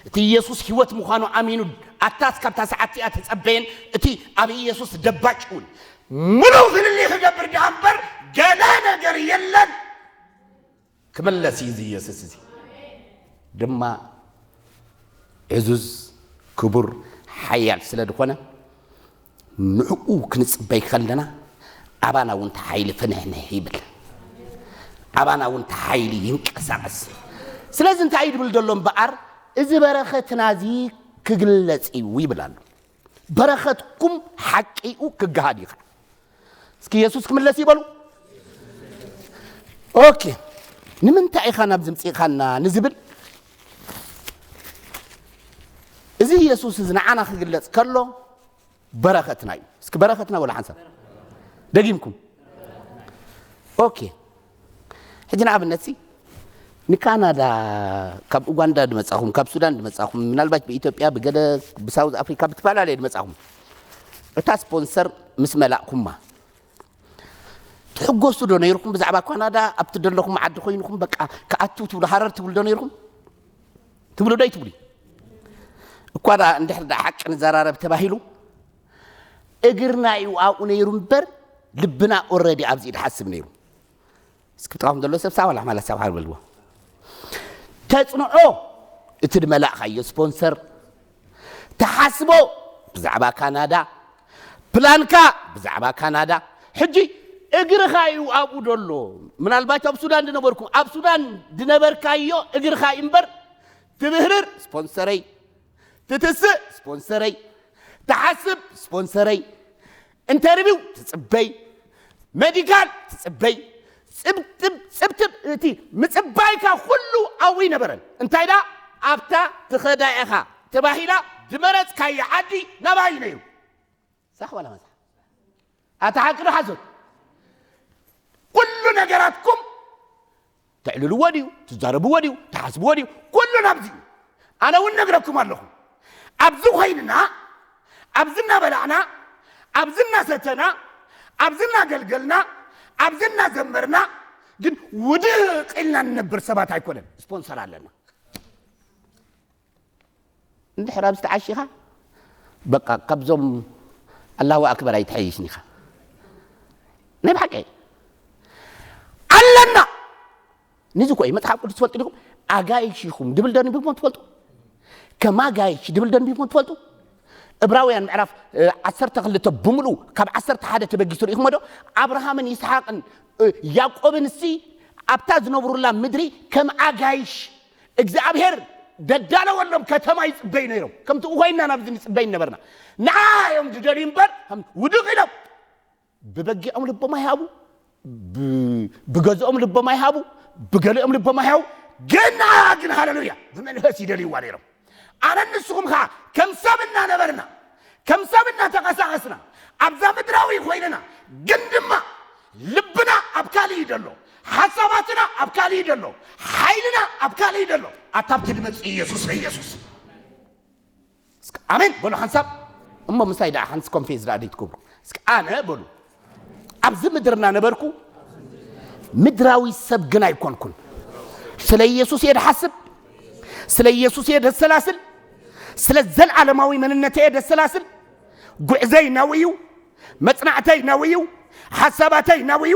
እቲ ኢየሱስ ህይወት ምዃኑ ኣሚኑ፣ ኣታስ ካብታ ሰዓት እቲኣ ተጸበየን፣ እቲ ኣብ ኢየሱስ ደባጭ እውን ምሉእ ፍልልይ ክገብር ደኣ እምበር፣ ገለ ነገር የለን። ክምለስ እዩ እዚ ኢየሱስ እዚ። ድማ ዕዙዝ፣ ክቡር፣ ሓያል ስለ ዝኾነ፣ ንዕኡ ክንጽበይ ከለና፣ ኣባና እውን እቲ ሓይሊ ፍንሕንሕ ይብል። ኣባና እውን እቲ ሓይሊ ይንቀሳቐስ። ስለዚ እንታይ እዩ ዝብል ዘሎ እምበኣር፣ እዚ በረኸትና እዚ ክግለጽ እዩ ይብል ኣሎ። በረኸትኩም ሓቂኡ ክገሃድ እዩ ኸዓ። እስኪ የሱስ ክምለስ ይበሉ። ኦኬ፣ ንምንታይ ኢኻ ናብዚ ምጽእኻና ንዝብል፣ እዚ የሱስ እዚ ንዓና ክግለጽ ከሎ በረኸትና እዩ። እስኪ በረኸትና ወላ ሓንሳብ ደጊምኩም። ኦኬ፣ ሕጂ ንኣብነት ሲ ንካናዳ ካብ ኡጋንዳ ዝመጻኹም፣ ካብ ሱዳን ዝመጻኹም፣ ምናልባት ብኢትዮጵያ፣ ብገለ ብሳውዝ ኣፍሪካ ብትፈላለየ ዝመጻኹም፣ እታ ስፖንሰር ምስ መላእኩማ ትሕጎሱ ዶ ነይርኩም? ብዛዕባ ካናዳ ኣብቲ ዘለኹም ዓዲ ኮይንኩም በቃ ክኣትው ትብሉ ሃረር ትብሉ ዶ ነይርኩም? ትብሉ ዶ ይትብሉ? እኳ ደኣ እንድሕር ደኣ ሓቂ ንዘራረብ ተባሂሉ እግርና እዩ ኣብኡ ነይሩ እምበር ልብና ኦረዲ ኣብዚ ድሓስብ ነይሩ። እስኪ ብጥቓኹም ዘሎ ሰብ ሳብ ዋላ ማላ ሳብ ሓር በልዎ። ተጽንዖ እቲ ድመላእኻዮ ስፖንሰር፣ ተሓስቦ ብዛዕባ ካናዳ፣ ፕላንካ ብዛዕባ ካናዳ። ሕጂ እግርኻ እዩ ኣብኡ ደሎ። ምናልባት ኣብ ሱዳን ድነበርኩም፣ ኣብ ሱዳን ድነበርካዮ እግርኻ እዩ እምበር፣ ትብህርር ስፖንሰረይ፣ ትትስእ ስፖንሰረይ፣ ትሓስብ ስፖንሰረይ፣ ኢንተርቪው ትጽበይ፣ ሜዲካል ትጽበይ፣ ጽብጥብ ጽብጥብ፣ እቲ ምጽባይካ ኩሉ ኣብኡ ይነበረን። እንታይ ደኣ ኣብታ ትኸዳ ኢኻ ተባሂላ ዝመረጽካዮ ዓዲ ናባይ ነይሩ። ሳሕ ዋላ መሳሕ? ኣታ ሓቂ ዶ ሓሶት? ኩሉ ነገራትኩም ተዕልልዎ ድዩ? ትዛረብዎ ድዩ? ትሓስብዎ ድዩ? ኩሉ ናብዚ እዩ። ኣነ እውን ነግረኩም ኣለኹ። ኣብዚ ኮይንና፣ ኣብዚ እናበላዕና፣ ኣብዚ እናሰተና፣ ኣብዚ እናገልገልና፣ ኣብዚ እናዘመርና፣ ግን ውድቕ ኢልና ንነብር ሰባት ኣይኮነን። ስፖንሰር ኣለና። እንድሕር ኣብዚ ተዓሺኻ፣ በቃ ካብዞም ኣላሁ ኣክበር ኣይትሐይሽን ኢኻ። ናይ ብሓቂ ኣለና። ንዚ እኮ እዩ መጽሓፍ ቅዱስ ትፈልጡ ዲኹም? ኣጋይሽ ኢኹም ድብል ዶ ኣንቢብኩም ትፈልጡ? ከም ኣጋይሽ ድብል ዶ ኣንቢብኩም ትፈልጡ? ዕብራውያን ምዕራፍ፣ እ፣ ዓሰርተ ክልተ ብምልኡ ካብ ዓሰርተ ሓደ ተበጊሱ ርኢኹሞ ዶ? ኣብርሃምን ይስሓቅን፣ እ፣ ያዕቆብን እሲ ኣብታ ዝነብሩላ ምድሪ ከም ኣጋይሽ እግዚኣብሔር ደዳለወሎም ከተማ ይጽበዩ ነይሮም። ከምቲ ኮይንና ናብዚ ንጽበይ ነበርና። ንዓ እዮም ዝደልዩ እምበር ከም ውድቕ ኢሎም ብበጊዖም ልቦም ኣይሃቡ፣ ብ-፣ ብገዝኦም ልቦም ኣይሃቡ፣ ብገሊኦም ልቦም ኣይሃቡ። ግን ንዓ ግን ሃሌሉያ ብመንፈስ ይደልይዋ ነይሮም። ኣነን ንስኹም ኸዓ ከም ሰብ እናነበርና፣ ከም ሰብ እናተቐሳቐስና፣ ኣብዛ ምድራዊ ኮይንና፣ ግን ድማ ልብና ኣብ ካልእ እዩ ዘሎ፣ ሓሳባትና ኣብ ካልእ እዩ ዘሎ፣ ሓይልና ኣብ ካልእ እዩ ዘሎ። ኣታ ኣብቲ ድመጽእ ኢየሱስ ኢየሱስ። እስኪ ኣሜን በሉ ሓንሳብ። እሞ ምሳይ ደኣ ሓንስ ኮንፌስ ደኣ ደይትገብሩ። እስኪ ኣነ በሉ። ኣብዚ ምድር እናነበርኩ ምድራዊ ሰብ ግን ኣይኮንኩን። ስለ ኢየሱስ እየ ድሓስብ፣ ስለ ኢየሱስ እየ ደሰላስል፣ ስለ ዘለዓለማዊ መንነተይ እየ ደሰላስል። ጉዕዘይ ናብኡ እዩ፣ መጽናዕተይ ናብኡ እዩ፣ ሓሳባተይ ናብኡ እዩ፣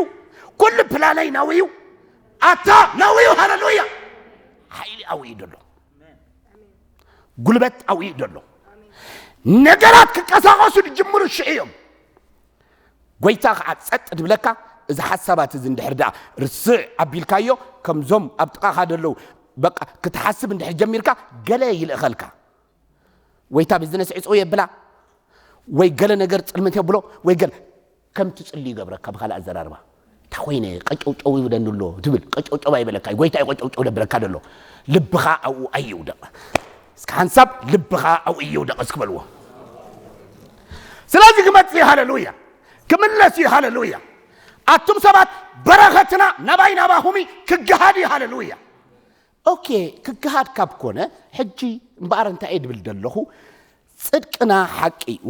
ኩሉ ፕላነይ ናብኡ እዩ። ኣታ ናብኡ እዩ። ሃለሉያ። ሓይሊ ኣብኡ እዩ ዘሎ፣ ጉልበት ኣብኡ እዩ ዘሎ። ነገራት ክቀሳቐሱ ዝጅምሩ ሽዑ እዮም። ጎይታ ከዓ ጸጥ ድብለካ። እዚ ሓሳባት እዚ እንድሕር ደኣ ርስዕ ኣቢልካዮ፣ ከምዞም ኣብ ጥቓኻ ዘለዉ በቃ ክትሓስብ እንድሕር ጀሚርካ፣ ገለ ይልእኸልካ። ወይ እታ ቢዝነስ ዕጹው የብላ፣ ወይ ገለ ነገር ጽልምት የብሎ፣ ወይ ገለ ከም ትጽሊ ይገብረካ። ብኻልእ ኣዘራርባ፣ "እንታይ ኮይነ ቀጨውጨው ይብለኒ ኣሎ?" ትብል። ቀጨውጨው ኣይበለካ፣ ጎይታ እዩ ቀጨውጨው ደብለካ ደሎ። ልብኻ ኣብኡ ኣይውደቕ። እስኪ ሓንሳብ፣ "ልብኻ ኣብኡ ይውደቕ" እስኪ በልዎ። ስለዚ ክመጽእ እዩ፣ ሃለሉያ። ክምለስ እዩ፣ ሃለሉያ። ኣቱም ሰባት፣ በረኸትና ናባይ ናባኹም ክገሃድ እዩ፣ ሃለሉያ። ኦኬ፣ ክገሃድ ካብ ኮነ፣ ሕጂ እምበኣር እንታይ እየ ድብል ደለኹ? ጽድቅና ሓቂ እዩ፣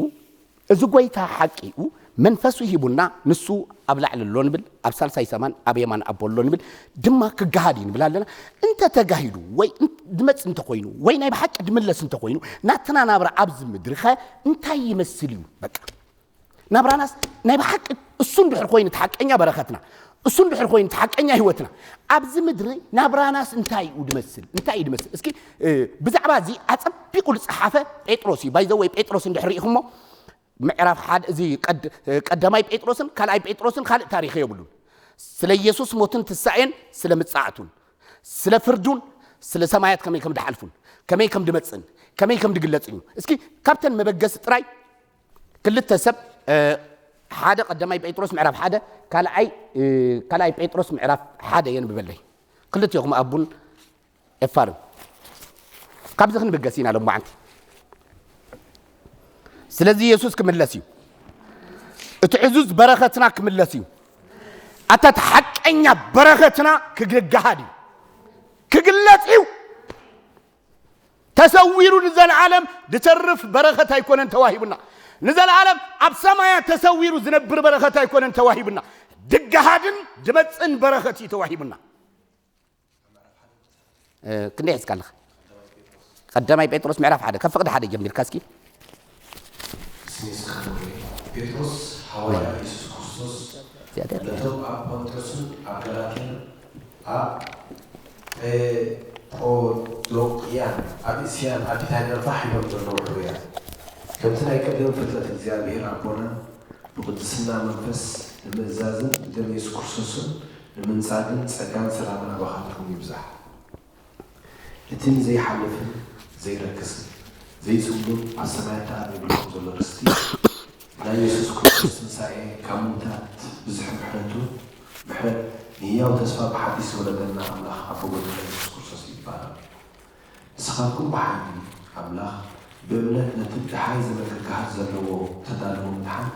እዚ ጎይታ ሓቂ እዩ፣ መንፈሱ ሂቡና፣ ንሱ ኣብ ላዕሊ ኣሎ ንብል፣ ኣብ ሳልሳይ ሰማን ኣብ የማን ኣቦ ኣሎ ንብል፣ ድማ ክገሃድ እዩ ንብል ኣለና። እንተ ተጋሂዱ ወይ እን-፣ ድመጽእ እንተኾይኑ ወይ ናይ ብሓቂ ድምለስ እንተኾይኑ፣ ናትና ናብራ ኣብዚ ምድሪ ኸ እንታይ ይመስል እዩ? በቃ ናብራናስ ናይ ብሓቂ እሱ እንድሕር ኮይኑ እቲ ሓቀኛ በረኸትና፣ እሱ እንድሕር ኮይኑ እቲ ሓቀኛ ህይወትና፣ ኣብዚ ምድሪ ናብራናስ እንታይ እዩ ድመስል? እንታይ እዩ ድመስል? እስኪ፣ እ፣ ብዛዕባ እዚ ኣጸቢቑ ዝጸሓፈ ጴጥሮስ እዩ። ባይ ዘ ወይ ጴጥሮስ እንድሕር ርኢኹሞ፣ ምዕራፍ ሓደ፣ እዚ ቀድ-፣ እ፣ ቀዳማይ ጴጥሮስን ካልኣይ ጴጥሮስን ካልእ ታሪኽ የብሉን። ስለ ኢየሱስ ሞትን ትንሳኤን፣ ስለ ምጽኣቱን፣ ስለ ፍርዱን፣ ስለ ሰማያት ከመይ ከም ድሓልፉን፣ ከመይ ከም ድመጽእን፣ ከመይ ከም ድግለጽን እዩ። እስኪ ካብተን መበገሲ ጥራይ ክልተ ሰብ፣ እ፣ ሓደ ቀዳማይ ጴጥሮስ ምዕራፍ ሓደ፣ ካልኣይ፣ እ፣ ካልኣይ ጴጥሮስ ምዕራፍ ሓደ የንብበለይ። ክልቴኹም ኣቡን ኤፋርን። ካብዚ ክንብገስ ኢና ሎማዓንቲ። ስለዚ የሱስ ክምለስ እዩ። እቲ ዕዙዝ በረኸትና ክምለስ እዩ። ኣታ እቲ ሓቀኛ በረኸትና ክግሃድ እዩ። ክግለጽ እዩ። ተሰዊሩ ንዘለዓለም ድተርፍ በረኸት ኣይኮነን ተዋሂቡና። ንዘለዓለም ኣብ ሰማያት ተሰዊሩ ዝነብር በረኸት ኣይኮነን ተዋሂቡና። ድገሃድን ድመጽእን በረኸት እዩ ተዋሂቡና። እ፣ ክንደይ ሒዝካ ኣለኻ? ቀዳማይ ጴጥሮስ ምዕራፍ ሓደ፣ ካብ ፍቕዲ ሓደ ጀሚርካ እስኪ። ስሜ ስኻ ጴጥሮስ፣ ሃዋርያ የሱስ ክርስቶስ፣ እዚኣ እያ። ነቶም ኣብ ጳንጦስን ኣብ ገላትያን፣ ኣብ ቄጳዶቅያን፣ ኣብ እስያን ኣብ ቢታንያን ፋሕ ኢሎም ዘለዉ ሕሩያት፣ ከምቲ ናይ ቀደም ፍልጠት እግዚኣብሄር ኣቦና ብቕድስና መንፈስ ንምእዛዝን ብደም የሱስ ክርስቶስን ንምንጻግን ጸጋን ሰላምን ኣባኻትኩም ይብዛሕ። እቲ ንዘይሓልፍን ዘይረክስን ዘይጽሉን ኣብ ሰማያት ተኣርዩ ብልኩም ዘሎ ርስቲ፣ ናይ የሱስ ክርስቶስ ትንሳኤ ካብ ምዉታት ብዝሒ ምሕረቱ፣ ምሕረት ንህያው ተስፋ ብሓድሽ ዝወለደና ኣምላኽ ኣቦ ጎይታና የሱስ ክርስቶስ ይባረኽ። ንስኻትኩም ብሓይሊ ኣምላኽ ብእምነት ነቲ ድሓይ ዘመን ክገሃድ ዘለዎ ተዳለወ ምድሓን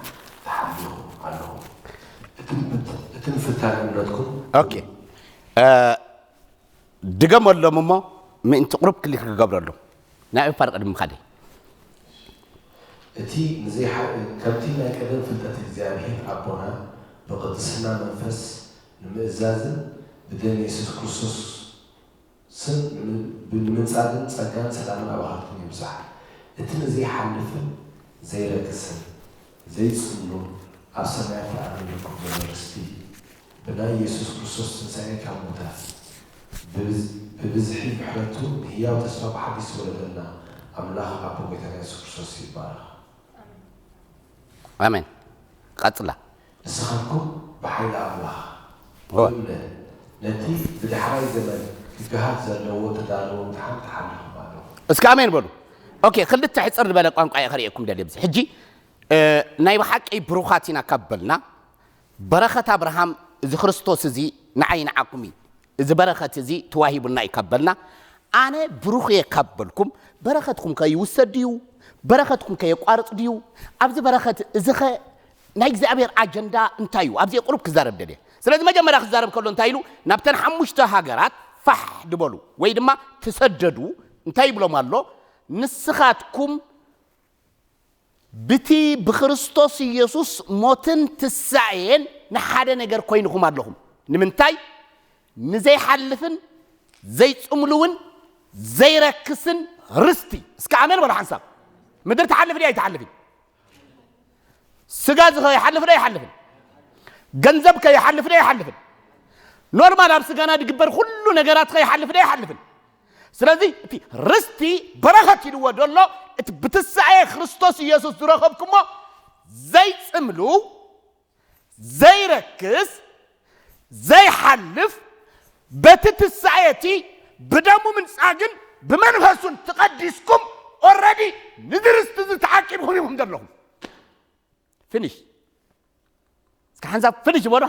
ተሓሊኹም ኣለኹም። እቲ ንፍት-፣ እቲ ንፍታን እምነትኩም ኦኬ። እ፣ ድገመሎም እሞ ምእንቲ ቁሩብ ክሊክ ክገብረሉ። ናይ ኦፋር ቅድሚ ምኻደይ። እቲ ንዘይሓ-፣ ከምቲ ናይ ቀደም ፍልጠት እግዚኣብሄር ኣቦና ብቕድስና መንፈስ ንምእዛዝን ብደም የሱስ ክርስቶስ ስም ንምንጻግን ጸጋን ሰላምን ኣባኻትኩም ይብዛሕ። እቲ ንዘይሓልፍን ዘይረክስን ዘይጽሉን ኣብ ሰማያት ተኣርዩ ልኩም ዘሎ ርስቲ፣ ብናይ የሱስ ክርስቶስ ትንሳኤ ካብ ሙታን፣ ብብዝ-፣ ብብዝሒ ምሕረቱ ንህያው ተስፋ ብሓድሽ ዝወለደና ኣምላኽ ኣቦ ጎይታና የሱስ ክርስቶስ ይባረኽ። ኣሜን። ቀጽላ። ንስኻትኩም ብሓይሊ ኣምላኽ ሆ። ብእምነት ነቲ ብዳሕራይ ዘመን ክገሃድ ዘለዎ ተዳለወ ምድሓን ተሓሊኹም ኣለኹም። እስኪ ኣሜን በሉ። ኦኬ፣ ክልተ ሕጽር ዝበለ ቋንቋ እየ ከርእየኩም ደልየ። ብዚ ሕጂ፣ እ፣ ናይ ብሓቂ ብሩኻት ኢና ካብ በልና፣ በረኸት ኣብርሃም እዚ ክርስቶስ እዚ ንዓይ ንዓኩም እዩ። እዚ በረኸት እዚ ተዋሂቡና እዩ ካብ በልና፣ ኣነ ብሩኽ እየ ካብ በልኩም፣ በረኸትኩም ከ ይውሰድ ድዩ? በረኸትኩም ከ የቋርጽ ድዩ? ኣብዚ በረኸት እዚ ኸ ናይ እግዚኣብሔር ኣጀንዳ እንታይ እዩ? ኣብዚ ቁሩብ ክዛረብ ደልየ። ስለዚ መጀመርያ ክዛረብ ከሎ እንታይ ኢሉ? ናብተን ሓሙሽተ ሃገራት ፋሕ ድበሉ ወይ ድማ ተሰደዱ እንታይ ይብሎም ኣሎ? ንስኻትኩም ብቲ ብክርስቶስ ኢየሱስ ሞትን ትንሳኤን ንሓደ ነገር ኮይንኹም ኣለኹም። ንምንታይ? ንዘይሓልፍን ዘይጽምሉውን ዘይረክስን ርስቲ። እስከ ኣሜን በሉ ሓንሳብ። ምድሪ ትሓልፍ ድያ ኣይትሓልፍን? ስጋ እዚ ከይሓልፍ ዶ ኣይሓልፍን? ገንዘብ ከይሓልፍ ዶ ኣይሓልፍን? ኖርማል ኣብ ስጋና ዝግበር ኩሉ ነገራት ከይሓልፍ ዶ ኣይሓልፍን? ስለዚ እቲ ርስቲ በረኸት ኢልዎ ዘሎ እቲ ብትሳኤ ክርስቶስ ኢየሱስ ዝረኸብኩሞ ዘይጽምሉ ዘይረክስ ዘይሓልፍ በቲ ትሳኤቲ ብደሙ ምንጻግን ብመንፈሱን ተቐዲስኩም ኦረዲ ንዝርስቲ እዚ ተዓቂብኩም ኢኹም ዘለኹም። ፊኒሽ። እስከ ሓንሳብ ፊኒሽ በሉ።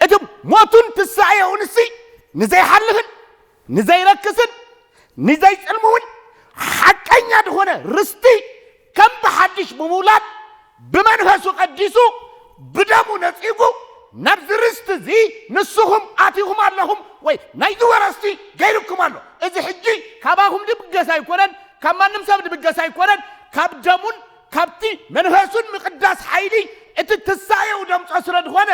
እቲ ሞቱን ትሳኤኡንሲ ንዘይሓልፍን ንዘይረክስን ንዘይጽልምውን ሓቀኛ ዝኾነ ርስቲ ከም ብሓድሽ ብምውላድ ብመንፈሱ ቀዲሱ ብደሙ ነጺጉ ናብዚ ርስቲ እዚ ንስኹም ኣቲኹም ኣለኹም ወይ ናይዚ ወረስቲ ገይሩኩም ኣሎ። እዚ ሕጂ ካባኹም ድብገስ ኣይኮነን፣ ካብ ማንም ሰብ ድብገስ ኣይኮነን፣ ካብ ደሙን ካብቲ መንፈሱን ምቕዳስ ሓይሊ እቲ ትሳኤኡ ደምጾ ስለ ዝኾነ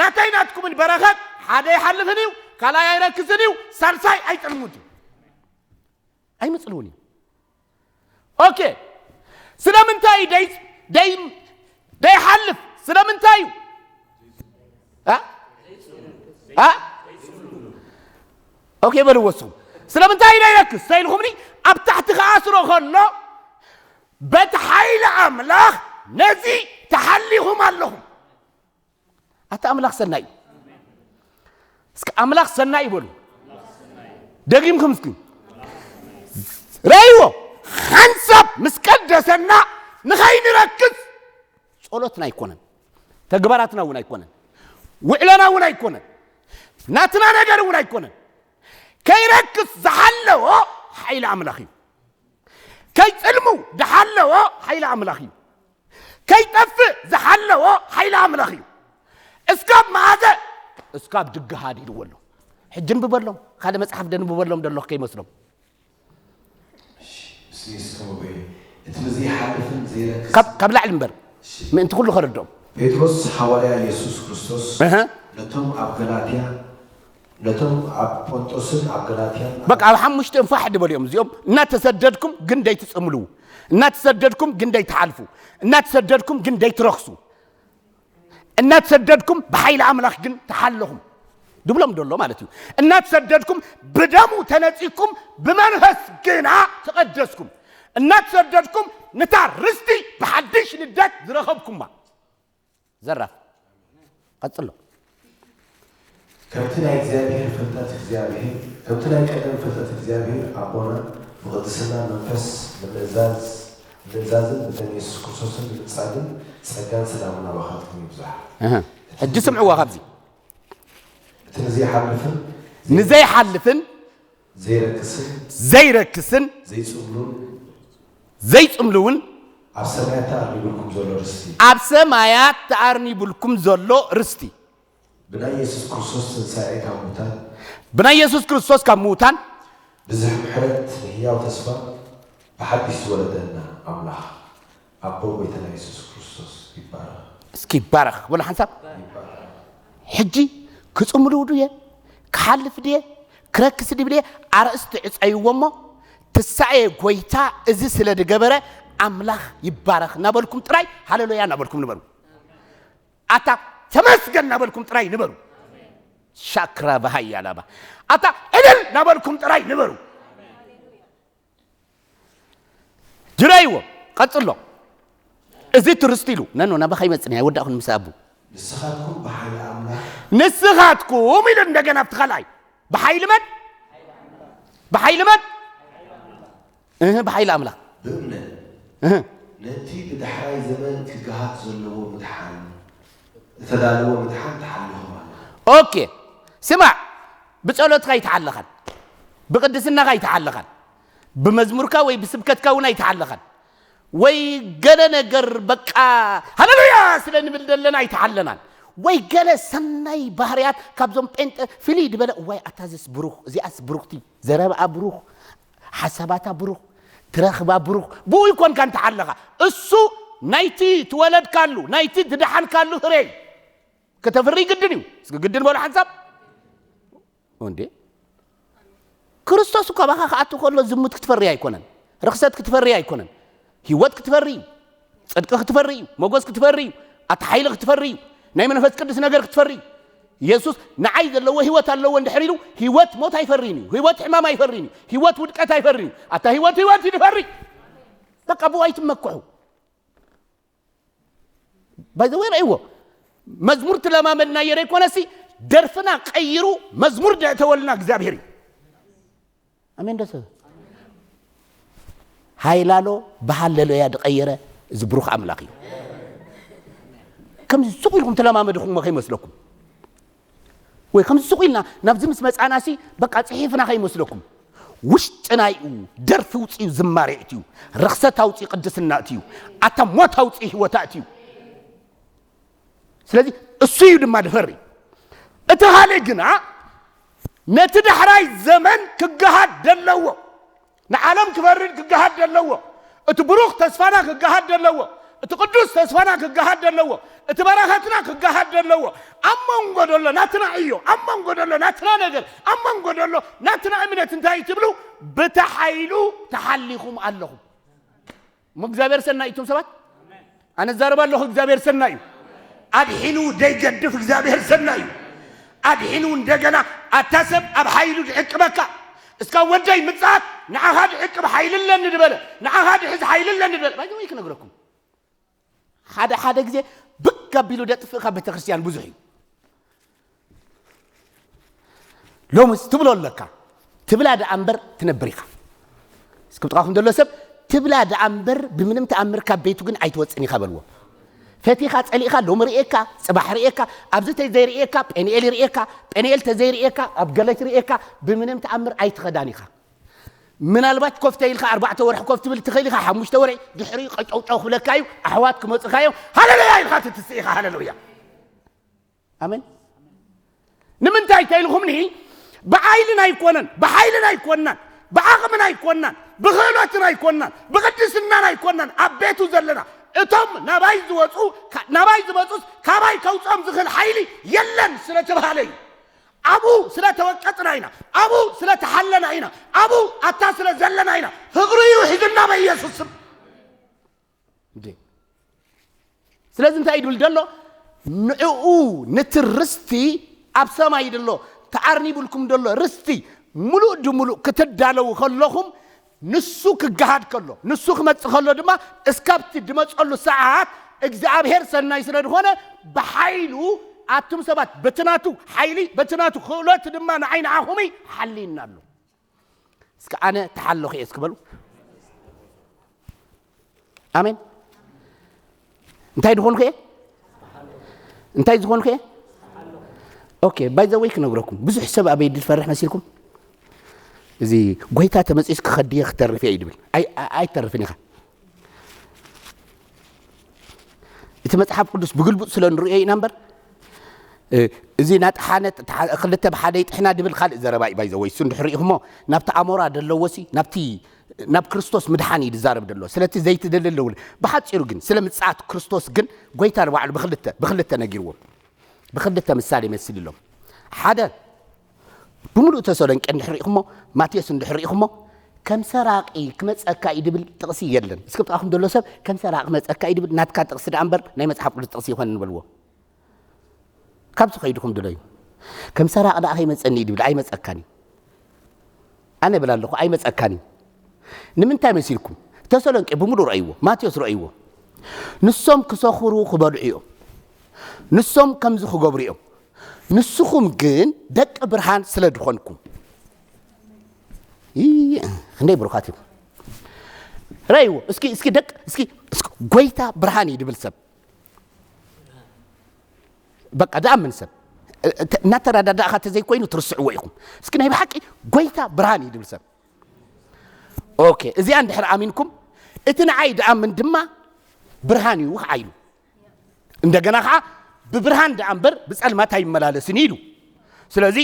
ናተይ ናትኩምን በረኸት ሓደ ኣይሓልፍን እዩ፣ ካልኣይ ኣይረክስን እዩ፣ ሳልሳይ ኣይጽልሙን እዩ። ኣይምጽልውን እዩ። ኦኬ፣ ስለምንታይ ደይ ደይ ደይሓልፍ ስለምንታይ እዩ? ኣ ኣ ኦኬ በልዎ እስኹም። ስለምንታይ ደይረክስ ሰኢልኩምኒ? ኣብ ታሕቲ ክኣስሮ ከሎ በቲ ሓይሊ ኣምላኽ ነዚ ተሓሊኹም ኣለኹም። ኣታ ኣምላኽ ሰናይ እዩ። እስከ ኣምላኽ ሰናይ ይበሉ። ደጊምኩም እስኪ ረእይዎ። ሓንሳብ ምስ ቀደሰና ንኸይንረክስ ጸሎትና ኣይኮነን፣ ተግባራትና እውን ኣይኮነን፣ ውዕሎና እውን ኣይኮነን፣ ናትና ነገር እውን ኣይኮነን። ከይረክስ ዝሓለዎ ሓይሊ ኣምላኽ እዩ። ከይጽልሙ ዝሓለዎ ሓይሊ ኣምላኽ እዩ። ከይጠፍእ ዝሓለዎ ሓይሊ ኣምላኽ እዩ። እስካብ መዓዘ? እስካብ ድግሃድ ኢልዎ ኣሎ። ሕጂ ንብበሎም፣ ካልእ መጽሓፍ ደንብበሎም ደለኹ ከይመስሎም። እስኪ እስከ ወገይ እቲ ዘይሓልፍን ዘይረክስ ካብ ካብ ላዕሊ እምበር ምእንቲ ኩሉ ከረድኦም። ጴጥሮስ ሓዋርያ ኢየሱስ ክርስቶስ እህ ነቶም ኣብ ገላትያ ነቶም ኣብ ጶንጦስን ኣብ ገላትያን በቃ ኣብ ሓሙሽተ እንፋሕ ድበሉ እዮም እዚኦም። እናተሰደድኩም ግን ደይትጽምሉ፣ እናተሰደድኩም ግን ደይትሓልፉ፣ እናተሰደድኩም ግን ደይትረኽሱ፣ እናተሰደድኩም ብሓይሊ ኣምላኽ ግን ተሓለኹም ድብሎም ደሎ ማለት እዩ። እናተሰደድኩም ብደሙ ተነጺኩም ብመንፈስ ግና ተቐደስኩም፣ እናተሰደድኩም ነታ ርስቲ ብሓድሽ ልደት ዝረኸብኩማ። ዘራፍ ቀጽሎ። ከምቲ ናይ እግዚኣብሔር ፍልጠት እግዚኣብሔር ከምቲ ናይ ቀደም ፍልጠት እግዚኣብሔር ኣቦና ብቅድስና መንፈስ ንምእዛዝ ምእዛዝን ብደም የሱስ ክርስቶስን ምንጻግን ጸጋን ሰላምን ኣባኻትኩም ይብዛሕ። እህ። ሕጂ ስምዕዋ ካብዚ እቲ ንዘይሓልፍን ንዘይሓልፍን ዘይረክስን ዘይረክስን ዘይጽምሉን ዘይጽምሉውን ኣብ ሰማያት ተኣርኒቡልኩም ዘሎ ርስቲ ኣብ ሰማያት ተኣርኒቡልኩም ዘሎ ርስቲ ብናይ የሱስ ክርስቶስ ትንሳኤ ካብ ሙታን ብናይ የሱስ ክርስቶስ ካብ ምውታን ብዝሕ ምሕረት ንህያው ተስፋ ብሓድሽ ዝወለደና ኣምላኽ ኣቦ ጎይታና የሱስ ክርስቶስ ይባረኽ። እስኪ ይባረኽ በሉ ሓንሳብ። ይባረኽ። ሕጂ ክጽምሉ ድየ ክሓልፍ ድየ ክረክስ ድብል እየ ኣርእስቲ ዕጸይዎ እሞ ትሳኤ ጎይታ እዚ ስለ ዝገበረ ኣምላኽ ይባረኽ እናበልኩም ጥራይ ሃሌሉያ እናበልኩም ንበሩ። ኣታ ተመስገን እናበልኩም ጥራይ ንበሩ። ሻክራ በሃያ ላባ ኣታ እልል እናበልኩም ጥራይ ንበሩ። ድረይዎ ቀጽሎ። እዚ ትርስቲ ኢሉ ነኖ ናባኻ ይመጽኒ ኣይወዳእኹን ምስ ኣቡ ንስኻትኩም ብሓይሊ ኣምላኽ ንስኻትኩም ኢሉ እንደገና ኣብቲ ካልኣይ ብሓይሊ መን ብሓይሊ መን እህ ብሓይሊ ኣምላኽ ብእምነት እህ ነቲ ብዳሕራይ ዘመን ክገሃድ ዘለዎ ምድሓን እተዳለወ ምድሓን ተሓሊኹም ኣለኹም። ኦኬ ስማዕ ብጸሎትካ ኣይተሓለኻን ብቅድስናኻ ኣይተሓለኻን ብመዝሙርካ ወይ ብስብከትካ እውን ኣይተሓለኻን ወይ ገለ ነገር በቃ ሃሌሉያ ስለ ንብል ዘለና ኣይተሓለናን ወይ ገለ ሰናይ ባህርያት ካብዞም ጴንጠ ፍልይ ዝበለ እዋይ ኣታ ዝስ ብሩኽ እዚኣስ ብሩኽቲ ዘረብኣ ብሩኽ ሓሳባታ ብሩኽ ትረኽባ ብሩኽ ብኡ ይኮንካ እንተሓለኻ እሱ ናይቲ ትወለድካሉ ናይቲ ትደሓንካሉ ህሬ እዩ ከተፍሪ ግድን እዩ። እስኪ ግድን በሉ ሓንሳብ። እንዴ፣ ክርስቶስ እኮ ኣባኻ ክኣቱ ከሎ ዝሙት ክትፈሪ ኣይኮነን፣ ርኽሰት ክትፈሪ ኣይኮነን፣ ህይወት ክትፈሪ እዩ። ጽድቂ ክትፈሪ እዩ። መጎስ ክትፈሪ እዩ። ኣታ ሓይሊ ክትፈሪ እዩ። ናይ መንፈስ ቅዱስ ነገር ክትፈሪ እዩ። የሱስ ንዓይ ዘለዎ ህይወት ኣለዎ እንድሕር ኢሉ፣ ህይወት ሞት ኣይፈሪን እዩ። ህይወት ሕማም ኣይፈሪን እዩ። ህይወት ውድቀት ኣይፈሪን እዩ። ኣታ ህይወት ህይወት እዩ ድፈሪ። በቃ ብኡ ኣይትመክሑ። ባይዘወይ ረእይዎ። መዝሙር ትለማመድና የረ ይኮነሲ፣ ደርፍና ቀይሩ መዝሙር ደእተወልና እግዚኣብሔር እዩ። ኣሜን። ደስ ሃይላሎ ብሃለሎያ ዝቐየረ እዚ ብሩኽ ኣምላኽ እዩ። ከምዚ ሱቕ ኢልኩም ተለማመድኹሞ ከይመስለኩም፣ ወይ ከምዚ ሱቕ ኢልና ናብዚ ምስ መጻናሲ በቃ ጽሒፍና ከይመስለኩም። ውሽጥና እዩ ደርፊ ውፅዩ ዝማሬ እትዩ፣ ረኽሰት ኣውፅዩ ቅድስና እትዩ፣ ኣታ ሞት ኣውፅዩ ህይወታ እትዩ። ስለዚ እሱ እዩ ድማ ድፈሪ። እቲ ካልእ ግና ነቲ ዳሕራይ ዘመን ክገሃድ ደለዎ፣ ንዓለም ክፈርድ ክገሃድ ደለዎ፣ እቲ ብሩኽ ተስፋና ክገሃድ ደለዎ፣ እቲ ቅዱስ ተስፋና ክገሃድ ደለዎ፣ እቲ በረኸትና ክገሃድ ደለዎ። ኣብ መንጎ ደሎ ናትና ዕዮ፣ ኣብ መንጎ ደሎ ናትና ነገር፣ ኣብ መንጎ ደሎ ናትና እምነት እንታይ ትብሉ? ብተሓይሉ ተሓሊኹም ኣለኹም። እሞ እግዚኣብሔር ሰናይ እቱም ሰባት፣ ኣነ ዛረብ ኣለኹ፣ እግዚኣብሔር ሰናይ እዩ። ኣድሒኑ ደይገድፍ እግዚኣብሔር ሰናይ እዩ። ኣድሒኑ እንደገና ኣታ ሰብ ኣብ ሓይሉ ድዕቅበካ። እስካ ወደይ ምጽኣት ንዓኻ ድዕቅብ ሓይሊ ኣለኒ ድበለ፣ ንዓኻ ድሕዝ ሓይሊ ኣለኒ ድበለ። ባይዘ ወይ ክነግረኩም፣ ሓደ ሓደ ግዜ ብግ ኣቢሉ ደጥፍእ ካብ ቤተክርስትያን ብዙሕ እዩ። ሎምስ ትብሎ ኣለካ፣ ትብላ ደኣ እምበር ትነብር ኢኻ። እስኪ ብጥቓኹም ዘሎ ሰብ፣ ትብላ ደኣ እምበር ብምንም ተኣምር ካብ ቤቱ ግን ኣይትወጽን ኢኻ በልዎ። ፈቲኻ ጸሊእኻ ሎሚ ርእየካ፣ ጽባሕ ርእየካ፣ ኣብዚ ተዘይርእየካ ጴንኤል ይርእየካ፣ ጴንኤል ተዘይርእየካ ኣብ ገለት ርእየካ፣ ብምንም ተኣምር ኣይትኸዳን ኢኻ። ምናልባት ኮፍ ተይልካ ኣርባዕተ ወርሒ ኮፍ ትብል ትኽእል ኢኻ፣ ሓሙሽተ ወርሒ ድሕሪ ቀጨውጨው ክብለካ እዩ። ኣሕዋት ክመጹኻ እዮም። ሃሌሉያ ኢልካ ትትስእ ኢኻ። ሃሌሉያ። ኣሜን። ንምንታይ ተይልኹምኒ? ብዓይልና ኣይኮነን፣ ብሓይልና ኣይኮናን፣ ብዓቕምና ኣይኮናን፣ ብኽእሎትና ኣይኮናን፣ ብቅድስናና ኣይኮናን ኣብ ቤቱ ዘለና። እቶም ናባይ ዝወፁ፣ ካ-፣ ናባይ ዝመፁስ ካባይ ከውፅኦም ዝኽእል ሓይሊ የለን ስለ ተባሃለ እዩ። ኣብኡ ስለ ተወቀጥና ኢና፣ ኣብኡ ስለ ተሓለና ኢና፣ ኣብኡ ኣታ ስለ ዘለና ኢና። ፍቕሪ እዩ ሒዙና በኢየሱስ ስም። እንዴ፣ ስለዚ እንታይ ይድብል ደሎ? ንዕኡ፣ ነቲ ርስቲ ኣብ ሰማይ ደሎ፣ ተዓርኒቡልኩም ደሎ ርስቲ ሙሉእ ድሙሉእ ክትዳለዉ ከለኹም፣ ንሱ ክገሃድ ከሎ፣ ንሱ ክመጽእ ከሎ ድማ እስካብቲ ድመጸሉ ሰዓት እግዚኣብሔር ሰናይ ስለ ዝኾነ ብሓይሉ ኣቱም ሰባት በቲ ናቱ ሓይሊ በቲ ናቱ ክእሎት ድማ ንዓይ ንዓኹምይ ሓልይና ኣሎ። እስከ ኣነ ተሓለኹ እየ እስኪ በሉ። ኣሜን። እንታይ ድኾንኩ እየ? እንታይ ዝኾንኩ እየ? ኦኬ፣ ባይ ዘ ወይ ክነግረኩም፣ ብዙሕ ሰብ ኣበይ ድፈርሕ መሲልኩም? እዚ ጎይታ ተመጺስ ክኸድየ ክተርፍ እየ ይድብል። ኣይ-፣ ኣይ-፣ ኣይተርፍን ኢኻ። እቲ መጽሓፍ ቅዱስ ብግልቡጥ ስለ ንርእዮ ኢና እምበር፣ እ፣ እዚ ናጥሓነ ጥሓ-፣ ክልተ ብሓደ ይጥሕና ድብል ካልእ ዘረባ እዩ። ባይ ዘ ወይ እሱ እንድሕር ርኢኹሞ፣ ናብቲ ኣሞራ ደለዎ ሲ፣ ናብቲ፣ ናብ ክርስቶስ ምድሓን እዩ ዝዛረብ ደሎ። ስለቲ ዘይትደሊ ኣለውን። ብሓጺሩ ግን ስለ ምጽኣት ክርስቶስ ግን ጎይታ ንባዕሉ ብክልተ፣ ብክልተ ነጊርዎም። ብክልተ ምሳሌ ይመስል ኢሎም። ሓደ፣ ብምሉእ ተሰሎንቄ እንድሕር ርኢኹሞ፣ ማቴዎስ እንድሕር ርኢኹሞ፣ ከም ሰራቂ ክመጸካ እዩ ድብል ጥቕሲ የለን። እስኪ ብጥቓኹም ዘሎ ሰብ ከም ሰራቂ ክመጸካ እዩ ድብል ናትካ ጥቕሲ ደኣ እምበር ናይ መጽሓፍ ቅዱስ ጥቕሲ ይኾን ንበልዎ። ካብዚ ከይድኹም ድለዩ። ከም ሰራቂ ደኣ ከይመጸኒ እዩ ድብል፣ ኣይመጸካን እዩ። ኣነ እብል ኣለኹ፣ ኣይመጸካን እዩ። ንምንታይ መሲልኩም? ተሰሎንቄ ብምሉእ ረእይዎ፣ ማቴዎስ ረእይዎ። ንሶም ክሰኽሩ ክበልዑ እዮም። ንሶም ከምዚ ክገብሩ እዮም። ንስኹም ግን ደቂ ብርሃን ስለ ድኾንኩም። ይ-፣ ክንደይ ብሩኻት እዮም። ረእይዎ፣ እስኪ፣ እስኪ ደቅ-፣ እስኪ፣ እስኪ ጎይታ ብርሃን እዩ ድብል ሰብ። በቃ፣ ድኣምን ሰብ። እ-፣ እ-፣ እናተረዳዳእኻ ተዘይኮይኑ ትርስዕዎ ኢኹም። እስኪ ናይ ብሓቂ ጎይታ ብርሃን እዩ ድብል ሰብ። ኦኬ፣ እዚኣ እንድሕር ኣሚንኩም፣ እቲ ንዓይ ድኣምን ድማ ብርሃን እዩ ከዓ ኢሉ። እንደገና ከዓ ብብርሃን ደኣ እምበር ብጸልማት ኣይመላለስን ኢሉ። ስለዚ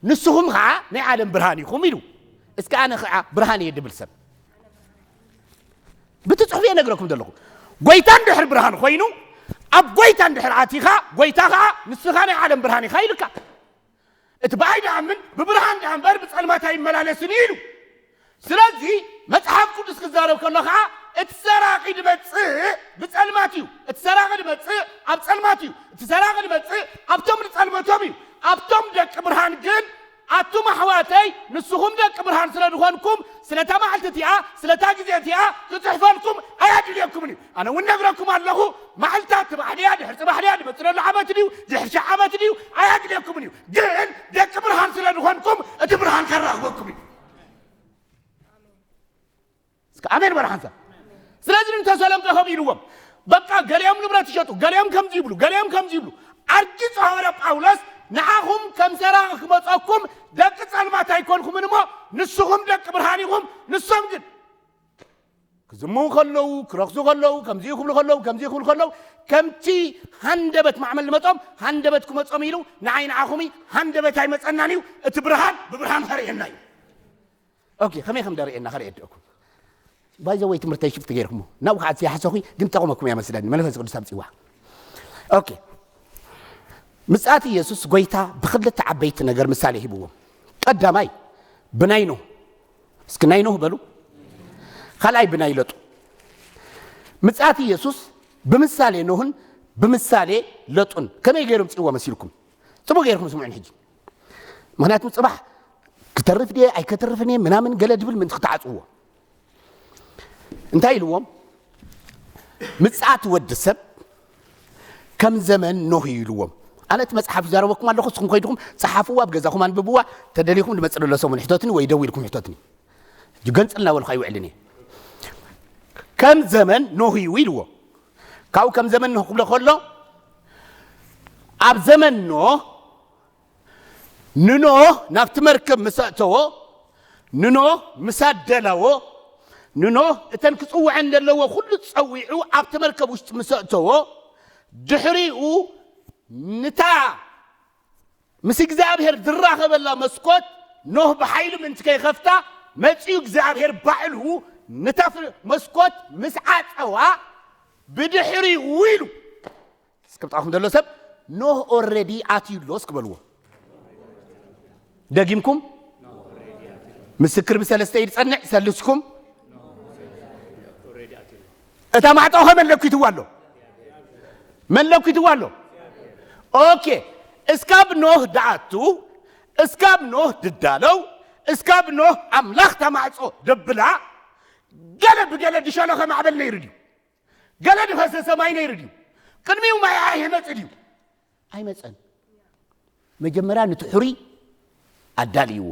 ንስኹም ከዓ ናይ ዓለም ብርሃን ኢኹም ኢሉ። እስከ ኣነ ከዓ ብርሃን እየ ድብል ሰብ። ብቲ ጽሑፍ እየ ነግረኩም ዘለኹ። ጎይታ እንድሕር ብርሃን ኮይኑ፣ ኣብ ጎይታ እንድሕር ኣቲኻ፣ ጎይታ ኸዓ ንስኻ ናይ ዓለም ብርሃን ኢኻ ኢልካ። እቲ ብኣይ ድኣምን ብብርሃን ድኣ እምበር ብጸልማት ኣይመላለስን እዩ ኢሉ። ስለዚ መጽሓፍ ቅዱስ ክዛረብ ከሎ ኸዓ እቲ ሰራቒ ድመጽእ ብጸልማት እዩ። እቲ ሰራቒ ድመጽእ ኣብ ጸልማት እዩ። እቲ ሰራቒ ድመጽእ ኣብቶም ንጸልመቶም እዩ። ኣብቶም ደቂ ብርሃን ግን ኣቱም ኣሕዋተይ ንስኹም ደቂ ብርሃን ስለ ዝኾንኩም ስለታ መዓልቲ እቲኣ ስለታ ግዜ እቲኣ ክጽሕፈልኩም ኣያድልየኩምን እዩ። ኣነ እውን ነግረኩም ኣለኹ፣ መዓልታት ጽባሕ ድያ ድሕሪ ጽባሕ ድያ ድመጽእ ዘሎ ዓመት ድዩ ድሕሪ ሽሕ ዓመት ድዩ ኣያድልየኩምን እዩ። ግን ደቂ ብርሃን ስለ ዝኾንኩም እቲ ብርሃን ከራኽበኩም እዩ። እስከ ኣሜን በሉ ሓንሳብ። ስለዚ ንተሰሎንቄ ከም ኢልዎም በቃ ገሊኦም ንብረት ይሸጡ፣ ገሊኦም ከምዚ ይብሉ፣ ገሊኦም ከምዚ ይብሉ። ኣርጊጹ ሃዋርያ ጳውሎስ ንዓኹም ከም ሰራቒ ክመጸኩም ደቂ ጸልማት ኣይኮንኩምን እሞ ንስኹም ደቂ ብርሃን ኢኹም። ንሶም ግን ክዝምዉ ከለዉ ክረኽሱ ከለዉ ከምዚ ክብሉ ከለዉ ከምዚ ክብሉ ከለዉ ከምቲ ሃንደበት ማዕመል ዝመጾም ሃንደበት ክመጾም ኢሉ ንዓይ ንዓኹም ሃንደበት ኣይመጸናን እዩ። እቲ ብርሃን ብብርሃን ከርእየና እዩ። ኦኬ ከመይ ከም ደርእየና ከርእየኩም ባይዘ ወይ ትምህርተይ ሽፍት ገይርኩሞ ናብኡ ከዓ ዝያሓሰኹ ግን ጠቕመኩም እያ መስለኒ መንፈስ ቅዱስ ኣብ ፅዋ። ኦኬ ምጽኣት ኢየሱስ ጎይታ ብክልተ ዓበይቲ ነገር ምሳሌ ሂብዎም። ቀዳማይ ብናይ ኖህ እስኪ ናይ ኖህ በሉ። ካልኣይ ብናይ ለጡ። ምጽኣት ኢየሱስ ብምሳሌ ኖህን ብምሳሌ ለጡን ከመይ ገይሮም ጽዎ መሲልኩም? ጽቡቅ ገይርኩም ስምዑን ሕጂ። ምክንያቱም ጽባሕ ክተርፍ ድየ ኣይከተርፍን እየ ምናምን ገለ ድብል ምንቲ ክትዓጽዎ እንታይ ኢልዎም? ምጽኣት ወዲ ሰብ ከም ዘመን ኖህ እዩ ኢልዎም። ኣነ እቲ መጽሓፍ ይዛረበኩም ኣለኹ፣ ንስኹም ከይድኹም ጸሓፍዎ፣ ኣብ ገዛኹም ኣንብብዋ፣ ተደሊኹም ዝመጽእ ዘሎ ሰሙን ሕተትኒ ወይ ደዊልኩም ሕተትኒ። ሕጂ ገንጽል እናበልኩ ኣይውዕልን እየ። ከም ዘመን ኖህ እዩ ኢልዎ። ካብኡ ከም ዘመን ኖህ ክብሎ ከሎ ኣብ ዘመን ኖህ ንኖህ ናብቲ መርከብ ምስ ኣእተዎ ንኖህ ምስ ኣደላዎ ንኖህ እተን ክጽውዐን ዘለዎ ኩሉ ጸዊዑ ኣብቲ መርከብ ውሽጢ ምስ ኣእተዎ ድሕሪኡ ንታ ምስ እግዚኣብሔር ዝራኸበላ መስኮት ኖህ ብሓይሉ ምንቲ ከይኸፍታ መጺኡ እግዚኣብሔር ባዕሉ ንታ መስኮት ምስ ዓጸዋ ብድሕሪኡ ኢሉ እስክብጣኹም ዘሎ ሰብ ኖህ ኦረዲ ኣትዩ ኣሎ እስክበልዎ። ደጊምኩም ምስክር ብሰለስተ እዩ ዝጸንዕ ሰልስኩም እታ ማዕጠው ከመን ለኪትዋ ኣሎ መን ለኪትዋ ኣሎ። ኦኬ እስካብ ኖህ ደኣቱ እስካብ ኖህ ድዳለው እስካብ ኖህ ኣምላኽ ተማዕጾ ደብላ ገለ ብገለ ድሸለኸ ማዕበል ነይሩ ድዩ? ገለ ድፈሰሰ ማይ ነይሩ ድዩ? ቅድሚኡ ማይ ኣይመጽእ ድዩ? ኣይመጸን። መጀመርያ ንትሑሪ ኣዳልይዎ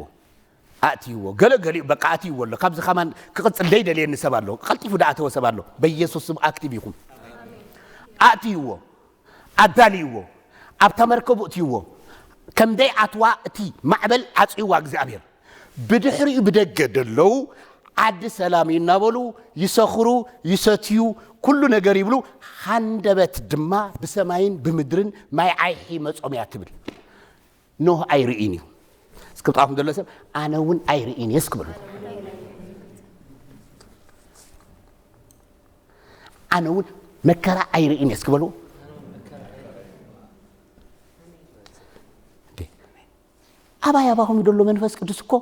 ኣእትይዎ ገለ ገሊኡ በቃ ኣትይዎ ኣሎ። ካብዚ ከማን ክቕጽል ደይ ደልየኒ ሰብ ኣሎ። ቀልጢፉ ደኣተወ ሰብ ኣሎ። በኢየሱስ ስም ኣክቲቭ ይኹም። ኣእትይዎ ኣዳልይዎ ኣብታ መርከቡ እትይዎ ከምደይ ኣትዋ እቲ ማዕበል ዓጽይዋ እግዚኣብሔር። ብድሕሪኡ ብደገ ደለዉ ዓዲ ሰላም እዩ እናበሉ ይሰኽሩ ይሰትዩ ኩሉ ነገር ይብሉ። ሃንደበት ድማ ብሰማይን ብምድርን ማይ ዓይሒ መጾም እያ ትብል። ኖህ ኣይርእን እዩ። እስክብጣኹም ዘሎ ሰብ ኣነ እውን ኣይርእን እየ እስክበሉ። ኣነ እውን መከራ ኣይርእን እየ እስክበሉ። ኣባይ ኣባኹም ይደሎ መንፈስ ቅዱስ እኮ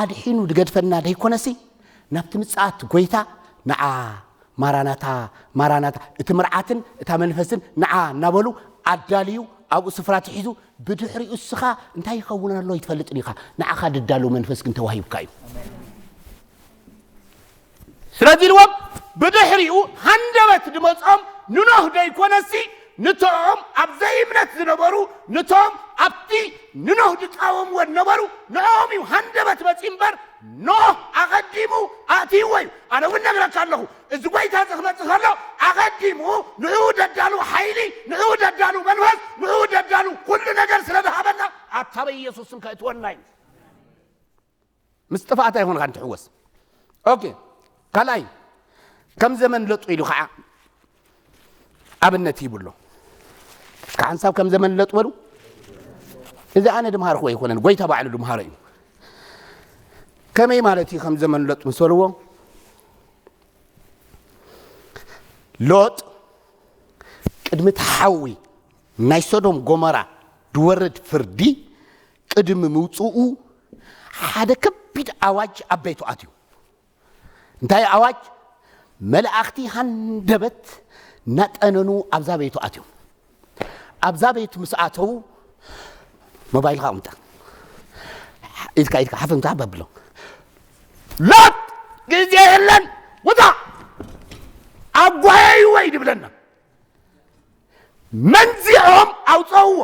ኣድሒኑ ድገድፈና ደይኮነሲ ናብቲ ምጽኣት ጎይታ ንዓ ማራናታ ማራናታ እቲ ምርዓትን እታ መንፈስን ንዓ እናበሉ ኣዳልዩ ኣብኡ ስፍራ ትሒዙ ብድሕሪኡ እስኻ እንታይ ይኸውን ኣሎ ይትፈልጥን ኢኻ። ንዓኻ ድዳሎ መንፈስ ግን ተዋሂብካ እዩ። ስለዚ ኢልዎም ብድሕሪኡ ሃንደበት ድመጾም ንኖህ ደይኮነሲ ንቶም ኣብ ዘይእምነት ዝነበሩ ንቶም ኣብቲ ንኖህ ድቃወምዎ ዝነበሩ ንኦም እዩ ሃንደበት መጺ እምበር ኖህ ኣቐዲሙ ኣእትይዎ እዩ። ኣነ እውን ነግረካ ኣለኹ እዚ ጐይታ እዚ ክመጽእ ከሎ ኣቐዲሙ ንዕኡ ደዳሉ ሓይሊ ንዕኡ ደዳሉ መንፈስ ንዕኡ ደዳሉ ኩሉ ነገር ስለ ዝሃበና ኣታ በኢየሱስ ስም ከእትወና እዩ። ምስ ጥፍኣት ኣይኮንካን ትሕወስ። ኦኬ ካልኣይ ከም ዘመን ለጡ ኢሉ ከዓ ኣብነት ይብሎ። እስከ ሓንሳብ ከም ዘመን ለጡ በሉ። እዚ ኣነ ድምሃርኩ ኣይኮነን ጎይታ ባዕሉ ድምሃሮ እዩ። ከመይ ማለት እዩ ከም ዘመን ለጡ ምስ በልዎ ሎጥ ቅድሚ እቲ ሓዊ ናይ ሶዶም ጎመራ ዝወርድ ፍርዲ ቅድሚ ምውፅኡ ሓደ ከቢድ ኣዋጅ ኣብ ቤቱ ኣትዩ። እንታይ ኣዋጅ? መላእኽቲ ሃንደበት እናጠነኑ ኣብዛ ቤቱ ኣትዮም። ኣብዛ ቤት ምስ ኣተዉ ሞባይልካ ኣቕምጣ፣ ኢድካ ኢድካ ሓፈንካ በብሎ። ሎጥ ግዜ የለን፣ ውጣ፣ ኣጓየይዎ እዩ ድብለና። መንዚዖም ኣውፀውዎ።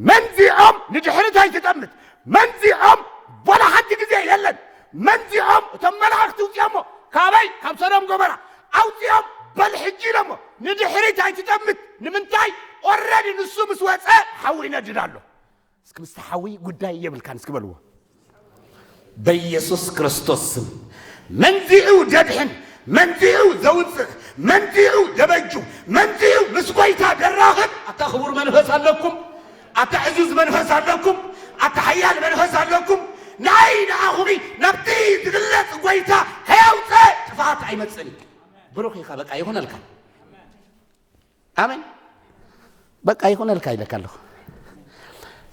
መንዚዖም ንድሕሪት ኣይትጠምት። መንዚዖም ዋላ ሓንቲ ግዜ የለን። መንዚዖም እቶም መላእኽቲ ውፅኦሞ ካበይ? ካብ ሰዶም ጎመራ ኣውፅኦም። በል ሕጂ ኢሎሞ ንድሕሪት ኣይትጠምት። ንምንታይ? ኦረዲ ንሱ ምስ ወፀ ሓዊ ይነድድ ኣሎ። እስኪ ምስቲ ሓዊ ጉዳይ የብልካን እስኪ በልዎ። በኢየሱስ ክርስቶስ ስም መንዚዑ ደድሕን፣ መንዚዑ ዘውፅእ፣ መንዚዑ ደበጁ፣ መንዚዑ ምስ ጎይታ ደራኽብ። ኣታ ክቡር መንፈስ ኣለኩም፣ ኣታ ዕዙዝ መንፈስ ኣለኩም፣ ኣታ ሓያል መንፈስ ኣለኩም። ንኣይ ንኣኹሚ ናብቲ ዝግለጽ ጎይታ ከየውፅእ ጥፋት ኣይመፅእን እዩ። ብሩኽ ኢኻ፣ በቃ ይኹነልካ። ኣሜን። በቃ ይኹነልካ ኢለካ ኣለኹ።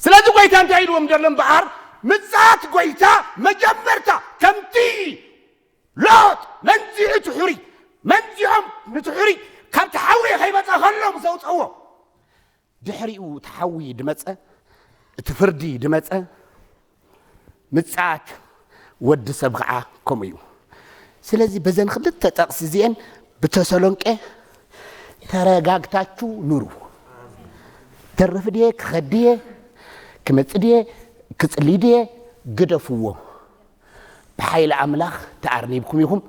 ስለዚ ጎይታ እንታይ ኢልዎም ዘሎ እምበኣር፣ ምጽኣት ጎይታ መጀመርታ ከምቲ ሎጥ መንዚዑ እቲ ሕሩይ፣ መንዚዖም ነቲ ሕሩይ ካብቲ ሓዊ ከይመጸ ከሎ ምስ ኣውጸዎ፣ ድሕሪኡ እቲ ሓዊ ድመጸ፣ እቲ ፍርዲ ድመጸ፣ ምጽኣት ወዲ ሰብ ኸዓ ከምኡ እዩ። ስለዚ በዘን ክልተ ጠቕሲ እዚኤን ብተሰሎንቄ ተረጋግታችሁ ኑሩ። ተርፍ ድየ፣ ክኸድ ድየ፣ ክመጽእ ድየ፣ ክጽሊ ድየ፣ ግደፍዎ። ብሓይሊ ኣምላኽ ተኣርኒብኩም ኢኹም።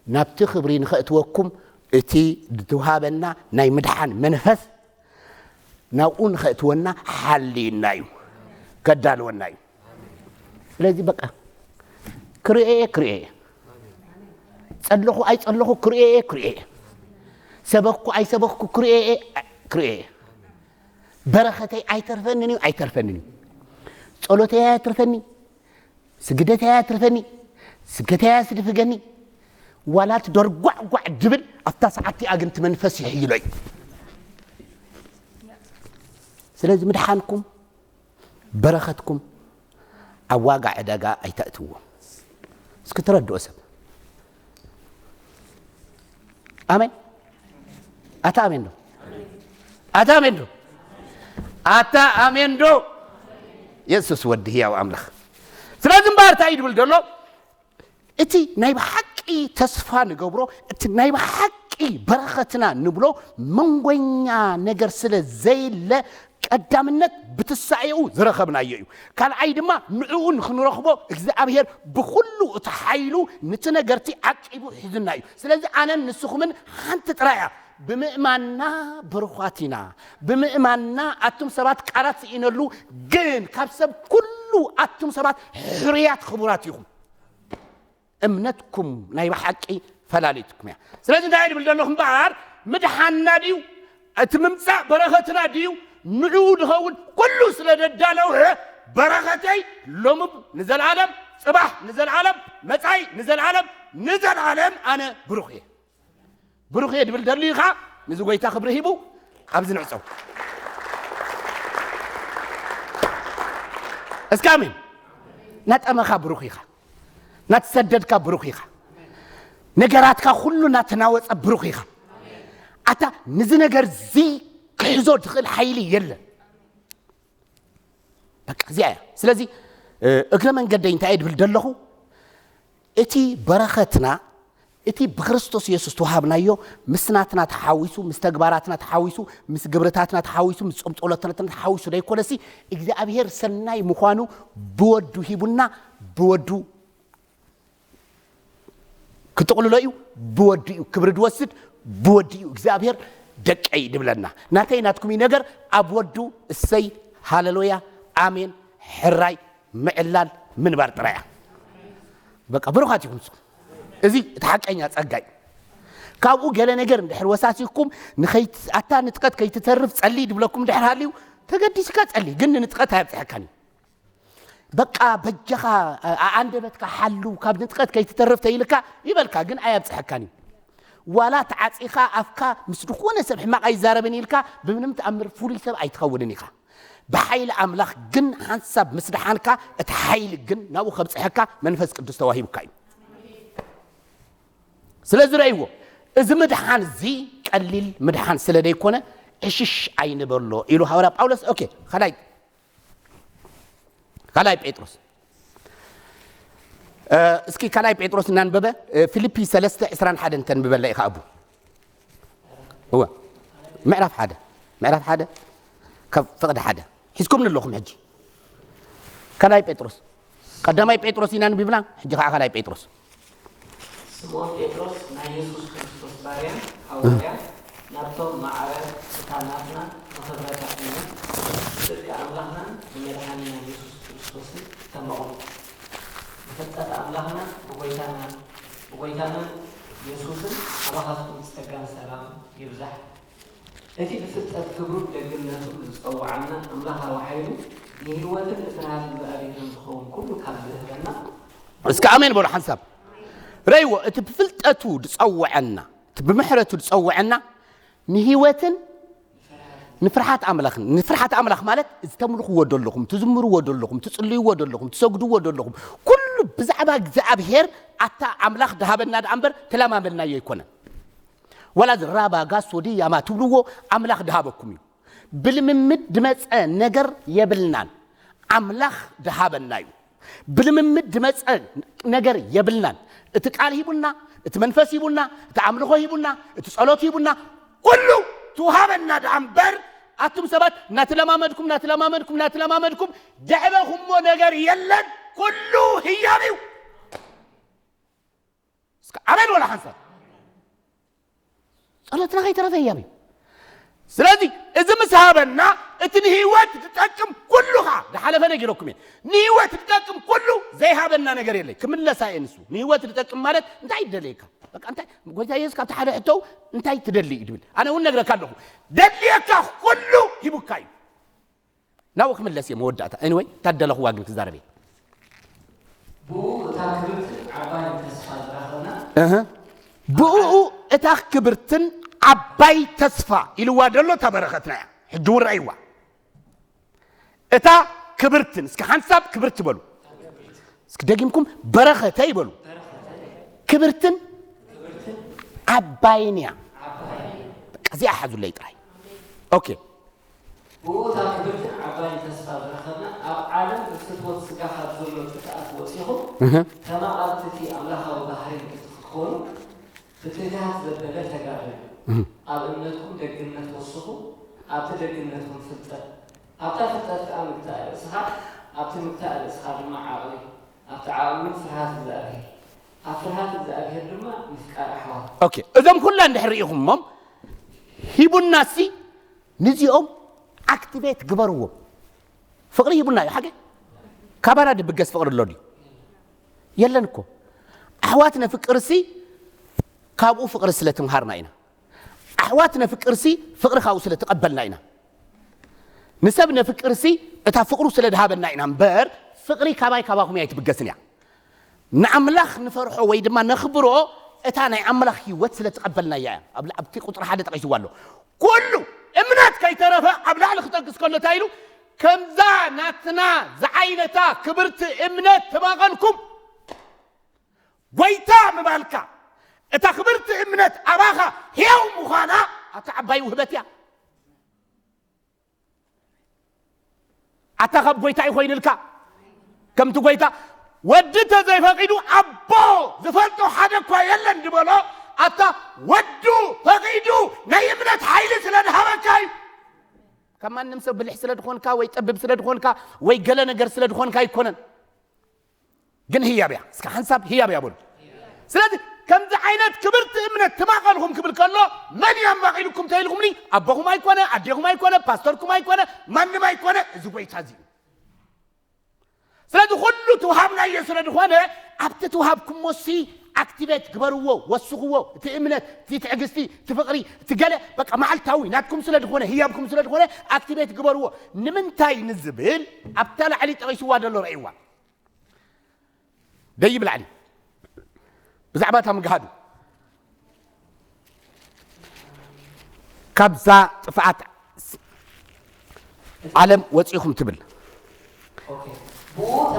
ናብቲ ክብሪ ንኸእትወኩም እቲ ዝተውሃበና ናይ ምድሓን መንፈስ ናብኡ ንኸእትወና ሓልዩና እዩ፣ ከዳልወና እዩ። ስለዚ በቃ ክርእየ ክርእየ፣ ጸለኹ ኣይጸለኹ ክርእየ ክርእየ፣ ሰበኽኩ ኣይሰበኽኩ ክርእየ ክርእየ፣ በረኸተይ ኣይተርፈንን እዩ ኣይተርፈንን እዩ፣ ጸሎተይ ኣይትርፈኒ፣ ስግደተይ ኣትርፈኒ፣ ስብከተይ ኣስድፍገኒ፣ ዋላ እቲ ደርጓዕጓዕ ድብል ኣብታ ሰዓት እቲኣ ግን እቲ መንፈስ ይሕይሎ እዩ። ስለዚ ምድሓንኩም፣ በረኸትኩም ኣብ ዋጋ ዕዳጋ ኣይተእትዎ። እስኪ ትረድኦ ሰብ። ኣሜን። ኣታ ኣሜን ዶ? ኣታ ኣሜን ዶ? ኣታ ኣሜን ዶ? የሱስ ወዲ ህያው ኣምላኽ። ስለዚ እምበኣር እንታይ እዩ ድብል ዘሎ? እቲ ናይ ብሓቂ ተስፋ ንገብሮ፣ እቲ ናይ ብሓቂ በረኸትና ንብሎ መንጎኛ ነገር ስለ ዘየለ፣ ቀዳምነት ብትሳኤኡ ዝረኸብናዮ እዩ። ካልኣይ ድማ ንዕኡ ንኽንረኽቦ እግዚኣብሔር ብኹሉ እቲ ሓይሉ ንቲ ነገርቲ ዓቂቡ ሒዙና እዩ። ስለዚ ኣነን ንስኹምን ሓንቲ ጥራይ እያ፣ ብምእማንና ብሩኻት ኢና። ብምእማንና ኣቱም ሰባት ቃላት ስኢነሉ፣ ግን ካብ ሰብ ኩሉ ኣቱም ሰባት ሕሩያት ክቡራት ኢኹም። እምነትኩም ናይ ብሓቂ ፈላሊትኩም እያ። ስለዚ እንታይ ድብል ዘለኹ እምበኣር፣ ምድሓንና ድዩ እቲ ምምጻእ በረኸትና ድዩ? ንዕኡ ድኸውን ኩሉ ስለ ደዳለወ፣ በረኸተይ ሎሚ ንዘለኣለም፣ ጽባሕ ንዘለኣለም፣ መጻኢ ንዘለኣለም፣ ንዘለኣለም ኣነ ብሩኽ እየ። ብሩኽ እየ ድብል ደልዩ ኸዓ፣ ነዚ ጎይታ ክብሪ ሂቡ ኣብዚ ንዕጸው። እስኪ ኣሜን። ናጠመኻ ብሩኽ ኢኻ። ናትሰደድካ ብሩኽ ኢኻ። ነገራትካ ኩሉ ናተናወጸ ብሩኽ ኢኻ። ኣታ ነዚ ነገር እዚ ክሕዞ ድኽእል ሓይሊ የለን። በቃ እዚኣ እያ። ስለዚ፣ እ፣ እግረ መንገደይ እንታይ እየ ድብል ደለኹ? እቲ በረኸትና፣ እቲ ብክርስቶስ የሱስ ተዋሃብናዮ፣ ምስ ናትና ተሓዊሱ፣ ምስ ተግባራትና ተሓዊሱ፣ ምስ ግብርታትና ተሓዊሱ፣ ምስ ጾም ጸሎትና ተሓዊሱ ደይኮነሲ፣ እግዚኣብሔር ሰናይ ምዃኑ ብወዱ ሂቡና፣ ብወዱ ክጥቕልሎ እዩ፣ ብወዱ እዩ ክብሪ ድወስድ፣ ብወዱ እዩ እግዚኣብሔር ደቀይ ድብለና። ናተይ ናትኩም እዩ ነገር ኣብ ወዱ። እሰይ፣ ሃለሉያ፣ ኣሜን፣ ሕራይ፣ ምዕላል፣ ምንባር ጥራይ እያ። በቃ ብሩኻት ኢኹም ንስኹም። እዚ እቲ ሓቀኛ ጸጋ እዩ። ካብኡ ገለ ነገር እንድሕር ወሳሲኩም ንኸይት-፣ ኣታ ንጥቀት ከይትተርፍ ጸሊ ድብለኩም እንድሕር ሃልዩ፣ ተገዲስካ ጸሊ፣ ግን ንንጥቀት ኣየብጽሐካን እዩ። በቃ በጃኻ፣ ኣ-፣ ኣንደበትካ ሓሉ፣ ካብ ንጥቀት ከይትተርፍ ተይልካ ይበልካ፣ ግን ኣየብጽሐካን እዩ። ዋላ ተዓጺኻ ኣፍካ ምስ ዝኾነ ሰብ ሕማቕ ኣይዛረብን ኢልካ ብምንም ተኣምር ፍሉይ ሰብ ኣይትኸውንን ኢኻ። ብሓይሊ ኣምላኽ ግን ሓንሳብ ምስ ደሓንካ እቲ ሓይሊ ግን ናብኡ ከብጽሐካ መንፈስ ቅዱስ ተዋሂቡካ እዩ። ስለዚ ረእይዎ፣ እዚ ምድሓን እዚ ቀሊል ምድሓን ስለ ደይኮነ ዕሽሽ ኣይንበሎ ኢሉ ሃዋርያ ጳውሎስ። ኦኬ፣ ካልኣይ ካልኣይ ጴጥሮስ እስኪ ካልኣይ ጴጥሮስ እናንበበ ፊልፒ ሰለስተ ዕስራን ሓደን እንተንብበለይ ከኣቡ እወ ምዕራፍ ሓደ ምዕራፍ ሓደ ካብ ፍቕዲ ሓደ ሒዝኩም ንለኹም ሕጂ ካልኣይ ጴጥሮስ ቀዳማይ ጴጥሮስ ኢና ንቢብና ሕጂ ከዓ ካልኣይ ጴጥሮስ ስምኦን ጴጥሮስ ናይ የሱስ ክርስቶስ ባርያን ሃዋርያን ናብቶም ማዕረ እታ ናትና ዝኸበረት እምነት ብጽድቂ ኣምላኽናን ብመድሓኒናን የሱስ ክርስቶስን ተመቕሉ። ብፍልጠት ኣምላኽና ብጎይታና ብጎይታና የሱስን ኣባኻትኩም ጸጋን ሰላም ይብዛሕ። እቲ ብፍልጠት ክብሩን ደግነቱን ዝጸውዓና ኣምላኻዊ ሓይሉ ንህይወትን ንፍርሃትን ዝኣቤትን ዝኸውን ኩሉ ካብ ዝህበና እስኪ ኣሜን በሉ ሓንሳብ ረይዎ እቲ ብፍልጠቱ ዝጸውዐና እቲ ብምሕረቱ ዝጸውዐና ንህይወትን ንፍርሓት ኣምላኽን ንፍርሓት ኣምላኽ ማለት ዝተምልኽዎ ዘለኹም ትዝምርዎ ዘለኹም ትጽልይዎ ዘለኹም ትሰግድዎ ዘለኹም ኩሉ ብዛዕባ እግዚኣብሔር ኣታ ኣምላኽ ድሃበና ደኣ እምበር ተለማመድናዮ ኣይኮነን ዋላ እዚ ራባ ጋሶ ድያማ ትብልዎ ኣምላኽ ድሃበኩም እዩ ብልምምድ ድመፀ ነገር የብልናን ኣምላኽ ድሃበና እዩ ብልምምድ ድመፀ ነገር የብልናን እቲ ቃል ሂቡና እቲ መንፈስ ሂቡና እቲ ኣምልኾ ሂቡና እቲ ጸሎት ሂቡና ኩሉ ትውሃበና ደኣ እምበር ኣቱም ሰባት እናተለማመድኩም እናተለማመድኩም እናተለማመድኩም ደዕበኹሞ ነገር የለን ኩሉ ህያብ እዩ እስከ ኣሜን ወላ ሓንሳብ ጸሎትና ከይተረፈ ህያብ እዩ ስለዚ እዚ ምስ ሃበና እቲ ንህይወት ዝጠቅም ኩሉ ኸዓ ዝሓለፈ ነጊረኩም እየ ንህይወት ዝጠቅም ኩሉ ዘይሃበና ነገር የለይ ክምለሳ እየ ንሱ ንህይወት ዝጠቅም ማለት እንታይ ይደለየካ በቃ እንታይ ጎይታ የሱስ ካብቲ ሓደ ሕቶው እንታይ ትደሊ እዩ ድብል ኣነ እውን ነግረካ ኣለኹ ደድልየካ ኩሉ ሂቡካ እዩ ናብኡ ክምለስ እየ መወዳእታ anyway ታደለኽዋ ግን ክዛረብ እየ ብኡ እታ ክብርትን ዓባይን ተስፋ ዝረኸብና እህ ብኡ እታ ክብርትን ዓባይ ተስፋ ኢልዋ ደሎ እታ በረኸትና እያ ሕጂ እውን ረኣይዋ እታ ክብርትን እስኪ ሓንሳብ ክብርቲ በሉ እስኪ ደጊምኩም በረኸተይ በሉ ክብርትን ዓባይን እያ በቃ እዚኣ ሓዙለይ ጥራይ ኦኬ ብኡ እታ ክብርትን ዓባይን ተስፋ ዝረኸብና ኣብ ዓለም ብፍትወት ስጋ ካብ ዘሎ ጥፍኣት ወፂኹም ተማቐርቲ እቲ ኣምላኻዊ ባህሪ ንክትኾኑ ብትግሃት ዘበለ ተጋደሉ። ኣብ እምነትኩም ደግነት ወስኹ፣ ኣብቲ ደግነትኩም ፍልጠት፣ ኣብታ ፍልጠት ከኣ ምግታእ ርእስኻ፣ ኣብቲ ምግታእ ርእስኻ ድማ ዓቕሊ፣ ኣብቲ ዓቕሊ እውን ፍርሃት እግዚኣብሄር፣ ኣብ ፍርሃት እግዚኣብሄር ድማ ምፍቃር ኣሕዋት። ኦኬ እዞም ኩላ እንድሕር ርኢኹሞም ሂቡናሲ ንዚኦም ኣክቲቬት ግበርዎም ፍቕሪ ሂቡና እዩ ሓቂ ካባና ድብገስ ፍቕሪ ኣሎ ድዩ የለን እኮ ኣሕዋት ነፍቅርሲ ካብኡ ፍቕሪ ስለ ትምሃርና ኢና ኣሕዋት ነፍቅርሲ ፍቕሪ ካብኡ ስለ ተቐበልና ኢና ንሰብ ነፍቅርሲ እታ ፍቕሩ ስለ ድሃበና ኢና እምበር ፍቕሪ ካባይ ካባኹም ኣይትብገስን እያ ንኣምላኽ ንፈርሖ ወይ ድማ ነኽብሮ እታ ናይ ኣምላኽ ህይወት ስለ ተቐበልናያ እያ ኣብቲ ቁፅሪ ሓደ ጠቒስዋ ኣሎ ኩሉ እምነት ከይተረፈ ኣብ ላዕሊ ክጠቅስ ከሎ እንታይ ኢሉ ከምዛ ናትና ዝዓይነታ ክብርቲ እምነት ትማቐልኩም ጎይታ ምባልካ እታ ክብርቲ እምነት ኣባኻ ሕያው ምዃና ኣታ ዓባይ ውህበት እያ ኣታ ካብ ጎይታ እዩ ኮይንልካ ከምቲ ጎይታ ወዲ ተዘይፈቂዱ ኣቦ ዝፈልጦ ሓደ እኳ የለን ዝበሎ ኣታ ወዱ ፈቂዱ ናይ እምነት ሓይሊ ስለ ዝሃበካ እዩ ካብ ማንም ሰብ ብልሕ ስለ ዝኾንካ ወይ ጠብብ ስለ ዝኾንካ ወይ ገለ ነገር ስለ ዝኾንካ ኣይኮነን ግን ህያብ እያ እስከ ሓንሳብ ህያብ እያ በሉ ስለዚ ከምዚ ዓይነት ክብርቲ እምነት ትማቐልኹም ክብል ከሎ መን እያ ኣማቒልኩም ተኢልኩምኒ ኣቦኹም ኣይኮነ ኣዴኹም ኣይኮነ ፓስተርኩም ኣይኮነ ማንም ኣይኮነ እዚ ጎይታ እዚ እዩ ስለዚ ኩሉ ትውሃብናዮ ስለ ዝኾነ ኣብቲ ትውሃብኩሞ ሲ ኣክቲቬት ግበርዎ ወስኽዎ እቲ እምነት እቲ ትዕግስቲ እቲ ፍቕሪ እቲ ገለ በቃ መዓልታዊ ናትኩም ስለ ዝኾነ ህያብኩም ስለ ዝኾነ ኣክቲቬት ግበርዎ ንምንታይ ንዝብል ኣብታ ላዕሊ ጠቒስዋ ዘሎ ረእይዋ ደይብ ላዕሊ ብዛዕባ እታ ምግሃዱ ካብዛ ጥፍኣት ዓለም ወፂኹም ትብል። ኦኬ። ብኡታ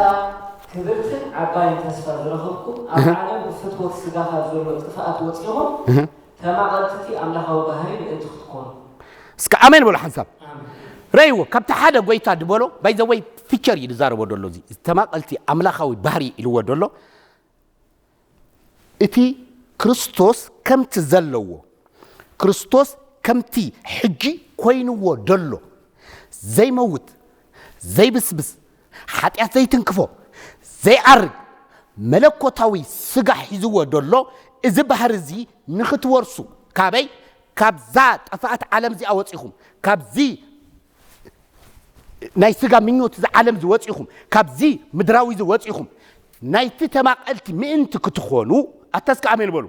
ክብርትን ዓባይን ተስፋ ዝረኸብኩም ኣብ ዓለም ብፍትወት ስጋ ካብ ዘሎ ጥፍኣት ወፂኹም ተማቐልትቲ ኣምላኻዊ ባህሪ ምእንቲ ክትኮኑ። እስከ ኣሜን በሉ ሓንሳብ። ረይዎ ካብቲ ሓደ ጎይታ ድበሎ ባይዘወይ ፊቸር እዩ ዝዛረቦ ደሎ እዚ ተማቐልቲ ኣምላኻዊ ባህሪ ኢልዎ ደሎ። እቲ ክርስቶስ ከምቲ ዘለዎ ክርስቶስ ከምቲ ሕጂ ኮይንዎ ደሎ ዘይመውት ዘይብስብስ ሓጢኣት ዘይትንክፎ ዘይዓርግ መለኮታዊ ስጋ ሒዝዎ ደሎ እዚ ባህሪ እዚ ንኽትወርሱ ካበይ ካብዛ ጠፋኣት ዓለም እዚኣ ወፂኹም ካብዚ ናይ ስጋ ምኞት እዚ ዓለም እዚ ወፂኹም ካብዚ ምድራዊ እዚ ወፂኹም ናይቲ ተማቐልቲ ምእንቲ ክትኾኑ ኣታ እስከ ኣሜን በሉ።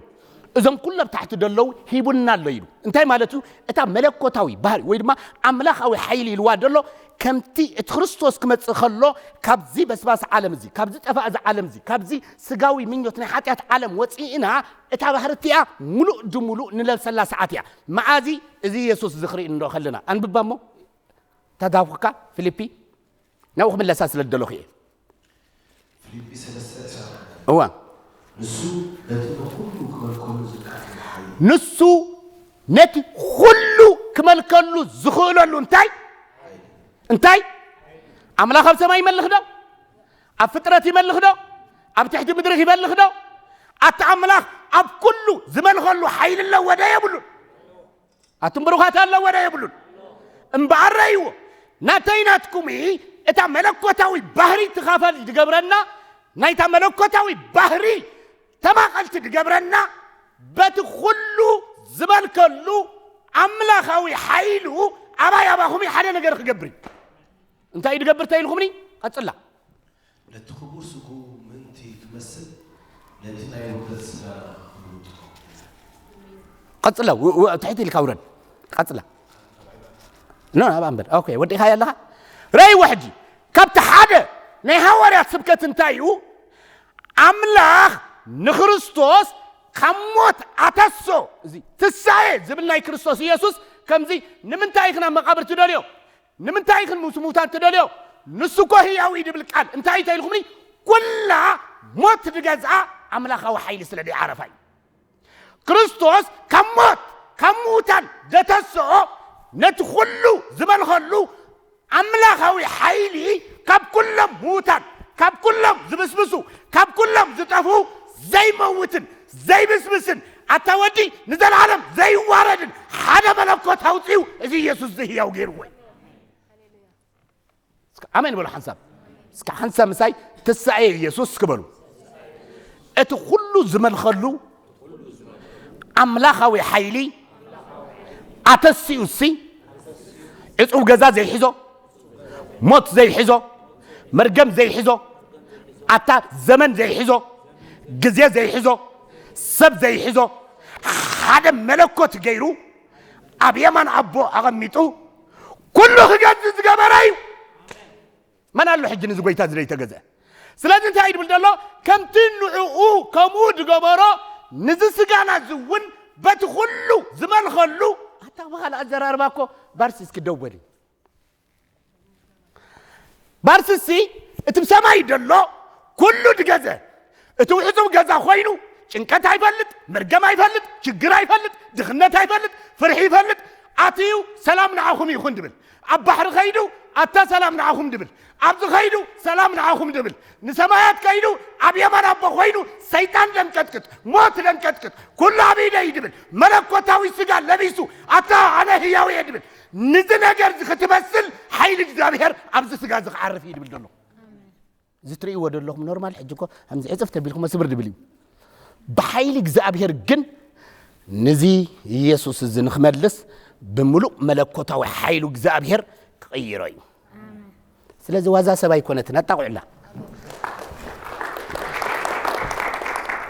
እዞም ኩሎም ታሕቲ ደለዉ ሂቡና ኣሎ ኢሉ እንታይ ማለት እዩ? እታ መለኮታዊ ባህሪ ወይ ድማ ኣምላኻዊ ሓይሊ ኢልዋ ደሎ ከምቲ እቲ ክርስቶስ ክመፅእ ከሎ ካብዚ በስባስ ዓለም እዚ ካብዚ ጠፋእ እዚ ዓለም እዚ ካብዚ ስጋዊ ምኞት ናይ ሓጢኣት ዓለም ወፂእና እታ ባህሪ እቲኣ ሙሉእ ድሙሉእ ንለብሰላ ሰዓት እያ። መዓዚ እዚ የሱስ እዚ ክርኢ እንዶ ከለና ኣንብባ እሞ ተዳውካ ፊልፒ ናብኡ ክምለሳ ስለ ዝደለኹ እየ። ፊልጲ ሰለስተ ዕስራ እዋ ንሱ በቲ ንኹሉ ክመልከሉ ዝከኣል ሓይሊ ንሱ ነቲ ኩሉ ክመልከሉ ዝኽእለሉ እንታይ እንታይ ኣምላኽ ኣብ ሰማይ ይመልኽ ዶ? ኣብ ፍጥረት ይመልኽ ዶ? ኣብ ትሕቲ ምድሪ ይመልኽ ዶ? ኣቲ ኣምላኽ ኣብ ኩሉ ዝመልኸሉ ሓይሊ ኣለዎ ዶ የብሉን? ኣቱም ብሩኻት ኣለዎ ዶ የብሉን? እምበኣር ረእይዎ ናተይ ናትኩም እታ መለኮታዊ ባህሪ ትኻፈል ዝገብረና ናይታ መለኮታዊ ባህሪ ተማቐልቲ ዝገብረና በቲ ኩሉ ዝበልከሉ ኣምላኻዊ ሓይሉ ኣባይ ኣባኹም ሓደ ነገር ክገብር እዩ። እንታይ እዩ ዝገብር ተይልኩምኒ? ቀፅላ ነቲ ክቡር ስጉ ምእንቲ ክመስል ነቲ ናይ ውርደት ስጋ ክምውጥቶ ቀፅላ ትሕቲ ኢልካ ውረድ ቀፅላ ኖ ኣብ ኣንበር ኦኬ ወዲኻ ኣለኻ ረይ ወሕጂ ካብቲ ሓደ ናይ ሃዋርያት ስብከት እንታይ እዩ ኣምላኽ ንክርስቶስ ካብ ሞት ኣተሶ እዚ ትሳኤ ዝብል ናይ ክርስቶስ ኢየሱስ ከምዚ ንምንታይ ኢኽን ኣብ መቓብር ትደልዮ ንምንታይ ኢኽን ምስ ሙታን ትደልዮ ንሱ እኮ ህያው እዩ ድብል ቃል እንታይ ተይልኩምኒ ኩላ ሞት ድገዝኣ ኣምላኻዊ ሓይሊ ስለ ደይዓረፋ እዩ ክርስቶስ ካብ ሞት ካብ ምዉታን ደተስኦ ነቲ ኩሉ ዝበልኸሉ ኣምላኻዊ ሓይሊ ካብ ኩሎም ምዉታን ካብ ኩሎም ዝብስብሱ ካብ ኩሎም ዝጠፍኡ ዘይመውትን ዘይብስብስን ኣታ ወዲ ንዘለዓለም ዘይዋረድን ሓደ መለኮት ኣውፅኡ እዚ ኢየሱስ ዝህያው ገይርዎ እዩ ኣሜን በሉ ሓንሳብ እስከ ሓንሳብ ምሳይ ትሳኤ ኢየሱስ ክበሉ እቲ ኩሉ ዝመልኸሉ ኣምላኻዊ ሓይሊ ኣተሲኡ ሲ ዕፁብ ገዛ ዘይሕዞ ሞት ዘይሕዞ መርገም ዘይሕዞ ኣታ ዘመን ዘይሕዞ ግዜ ዘይሕዞ ሰብ ዘይሕዞ ሓደ መለኮት ገይሩ ኣብ የማን ኣቦ ኣቐሚጡ ኩሉ ክገዝእ ዝገበረ እዩ መን ኣሎ ሕጂ ንዚ ጎይታ ዝደይተገዘ ስለዚ እንታይ ድብል ዘሎ ከምቲ ንዕኡ ከምኡ ዝገበሮ ንዚ ስጋና ዝውን በቲ ኩሉ ዝመልኸሉ ኣታ ብኻል ኣዘራርባ እኮ ባርሲ እስኪ ደወል ባርሲሲ እቲ ብሰማይ ዘሎ ኩሉ ድገዘ እቲ ውሕፁብ ገዛ ኮይኑ ጭንቀት ኣይፈልጥ መርገም ኣይፈልጥ ችግር ኣይፈልጥ ድኽነት ኣይፈልጥ ፍርሒ ይፈልጥ ኣትዩ ሰላም ንዓኹም ይኹን ድብል ኣብ ባሕሪ ኸይዱ ኣታ ሰላም ንዓኹም ድብል ኣብዚ ኸይዱ ሰላም ንዓኹም ድብል ንሰማያት ከይዱ ኣብ የማን ኣቦ ኮይኑ ሰይጣን ደንቀጥቅጥ ሞት ደንቀጥቅጥ ኩሉ ኣብ ኢደይ ድብል መለኮታዊ ስጋ ለቢሱ ኣታ ኣነ ህያው እየ ድብል ንዚ ነገር እዚ ክትመስል ሓይሊ እግዚኣብሔር ኣብዚ ስጋ እዚ ክዓርፍ እዩ ድብል ዘሎ እዚ ትርእይዎ ዘለኹም ኖርማል ሕጂ እኮ ከምዚ ዕፅፍ ተቢልኩሞ ስብር ድብል እዩ ብሓይሊ እግዚኣብሔር ግን ንዚ ኢየሱስ እዚ ንክመልስ ብምሉእ መለኮታዊ ሓይሉ እግዚኣብሔር ክቕይሮ እዩ ስለዚ ዋዛ ሰብ ኣይኮነትን ኣጣቑዕላ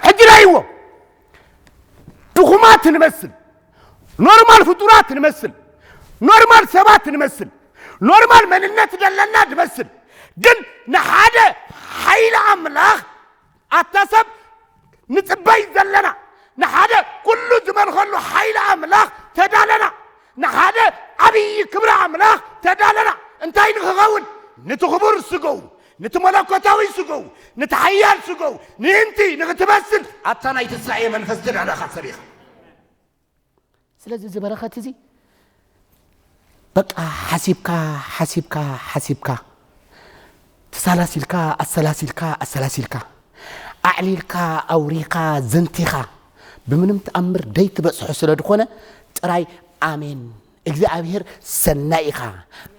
ሕጂ ላይዎ ድኹማት ንመስል ኖርማል ፍጡራት ንመስል ኖርማል ሰባት ንመስል ኖርማል መንነት ዘለና ንመስል ግን ንሓደ ሓይሊ ኣምላኽ ኣታ ሰብ ንፅበይ ዘለና ንሓደ ኩሉ ዝመልኸሉ ሓይሊ ኣምላኽ ተዳለና ንሓ ኣምላኽ ተዳለና። እንታይ ንኽኸውን? ንቲ ክቡር ስገው፣ ንቲ መለኮታዊ ስገው፣ ንቲ ሓያል ስገው፣ ንእንቲ ንኽትመስል ኣታ ናይ ትንሳኤ መንፈስ ተዳለኻ ሰብ ኢኻ። ስለዚ እዚ በረኸት እዚ በቃ ሓሲብካ ሓሲብካ ሓሲብካ ተሳላሲልካ ኣሰላሲልካ ኣሰላሲልካ ኣዕሊልካ ኣውሪኻ ዘንቲኻ ብምንም ተኣምር ደይትበጽሖ ስለ ዝኾነ ጥራይ ኣሜን እግዚኣብሔር ሰናይ ኢኻ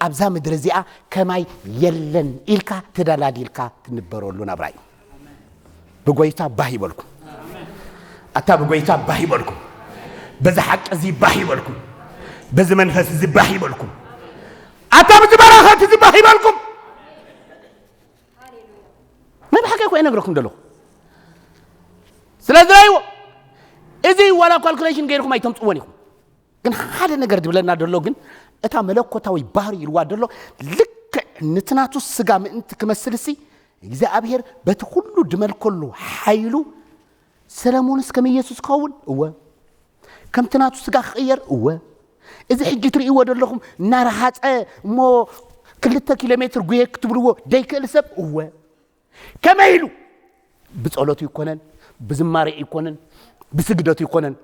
ኣብዛ ምድሪ እዚኣ ከማይ የለን ኢልካ ተዳላዲልካ ትንበረሉ ናብራ እዩ። ብጎይታ ባህ ይበልኩም። ኣታ ብጎይታ ባህ ይበልኩም። በዚ ሓቂ እዚ ባህ ይበልኩም። በዚ መንፈስ እዚ ባህ ይበልኩም። ኣታ ብዚ በረኸት እዚ ባህ ይበልኩም። ናይ ብሓቂ እኮ እነግረኩም ዘለኹ። ስለዚ ራይዎ እዚ ዋላ ካልኩሌሽን ገይርኩም ኣይተምፅዎን ኢኹም። ግን ሓደ ነገር ዝብለና ዘሎ ግን እታ መለኮታዊ ባህሪ ኢልዋ ዘሎ ልክዕ ንትናቱ ስጋ ምእንቲ ክመስል ሲ እግዚኣብሔር በቲ ኩሉ ድመልከሉ ሓይሉ ሰለሞንስ ከም ኢየሱስ ክኸውን እወ ከምቲ ናቱ ስጋ ክቕየር እወ እዚ ሕጂ ትርእይዎ ዘለኹም እናረሃፀ እሞ ክልተ ኪሎ ሜትር ጉየ ክትብልዎ ደይክእል ሰብ እወ ከመይ ኢሉ ብጸሎቱ ይኮነን ብዝማሬ ይኮነን ብስግደቱ ይኮነን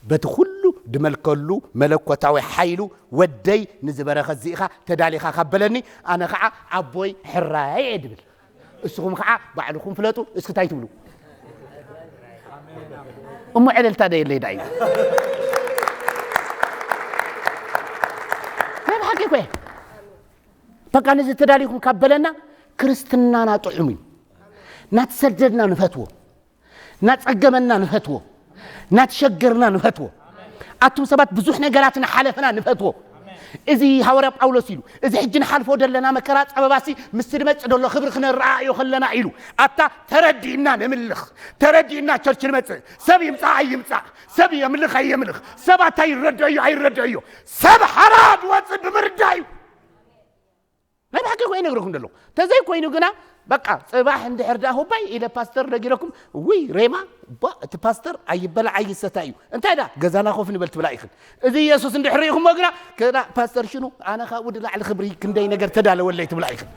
በቲ ኩሉ ድመልከሉ መለኮታዊ ሓይሉ ወደይ ንዝበረኸት ዚኢኻ ተዳሊኻ ካብ በለኒ ኣነ ከዓ ኣቦይ ሕራይ እየ ድብል እስኹም ከዓ ባዕልኹም ፍለጡ እስክታይ ትብሉ እሞ ዕለልታ ደየለይ ዳዩ ናይ ብሓቂ ኮ በቃ ነዚ ተዳሊኹም ካብ በለና ክርስትናና ጥዑም እዩ ናትሰደድና ንፈትዎ ናጸገመና ንፈትዎ ናትሸገርና ንፈትዎ ኣቱም ሰባት ብዙሕ ነገራት ንሓለፍና ንፈትዎ እዚ ሃዋርያ ጳውሎስ ኢሉ እዚ ሕጂ ንሓልፎ ዘለና መከራ ጸበባሲ ምስቲ ድመጽእ ደሎ ክብሪ ክነረኣዮ ከለና ኢሉ ኣታ ተረዲእና ንምልኽ ተረዲእና ቸርች ንመጽእ ሰብ ይምጻእ ኣይምጻእ ሰብ የምልኽ ኣየምልኽ ሰብ ኣታ ይረድኦ እዩ ኣይረድኦ እዩ ሰብ ሓራ ድወጽእ ብምርዳእ እዩ ናይ ብሓቂ ኮይ ነግረኩም ደለኹ ተዘይ ኮይኑ ግና በቃ ጽባሕ እንድሕር ደኣ ሁባይ ኢለ ፓስተር ነጊረኩም ውይ ሬማ ባ እቲ ፓስተር ኣይበላ ኣይሰታ እዩ እንታይ ዳ ገዛና ኮፍ ንበል ትብላ ኢኽን እዚ ኢየሱስ እንድሕር ርኢኹሞ ግና ከዳ ፓስተር ሽኑ ኣነ ካብኡ ድላዕሊ ክብሪ ክንደይ ነገር ተዳለወለይ ትብላ ኢኽን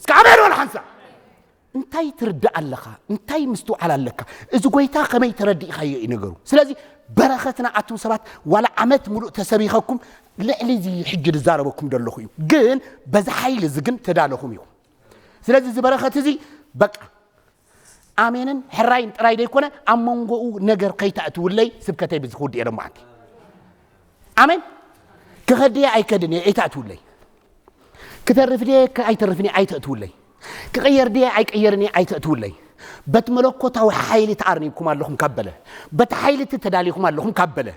እስከ ኣሜን ወላ ሓንሳ እንታይ ትርዳእ ኣለኻ እንታይ ምስትውዓል ኣለካ እዚ ጎይታ ከመይ ተረዲእኻዮ እዩ ነገሩ ስለዚ በረኸትና ኣቱም ሰባት ዋላ ዓመት ሙሉእ ተሰቢኸኩም ልዕሊ እዚ ሕጂ ዝዛረበኩም ዘለኹ እዩ ግን በዚ ሓይሊ እዚ ግን ተዳለኹም ኢኹም ስለዚ እዚ በረኸት እዚ በቃ ኣሜንን ሕራይን ጥራይ ዘይኮነ ኣብ መንጎኡ ነገር ከይተእትውለይ ስብከተይ ብዚ ክውድእ እየ ደሞ ዓንኪ ኣሜን ክኸድየ ኣይከድን እየ ኣይተእትውለይ ክተርፍ ድየ ኣይተርፍን እየ ኣይተእትውለይ ክቕየር ድየ ኣይቅየርን እየ ኣይተእትውለይ በቲ መለኮታዊ ሓይሊ ተኣርኒብኩም ኣለኹም ካብ በለ በቲ ሓይሊ እቲ ተዳሊኹም ኣለኹም ካብ በለ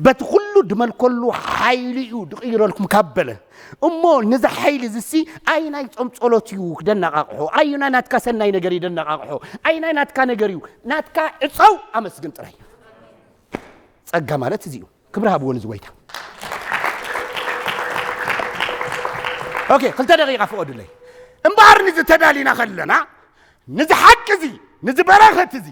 በቲ ኩሉ ድመልከሉ ሓይሊ እዩ ድቕይረልኩም ካብ በለ እሞ ነዚ ሓይሊ ዝሲ ኣይ ናይ ጾም ጸሎት እዩ ደነቓቕሖ ኣዩና ናትካ ሰናይ ነገር እዩ ደነቓቕሖ ኣይ ናይ ናትካ ነገር እዩ ናትካ ዕጸው ኣመስግን ጥራይ ጸጋ ማለት እዚ እዩ ክብሪ ሃብዎ ንዚ ጎይታ ኦኬ ክልተ ደቂቃ ፍቐዱለይ እምበኣር ንዚ ተዳሊና ከለና ንዚ ሓቂ እዚ ንዚ በረኸት እዚ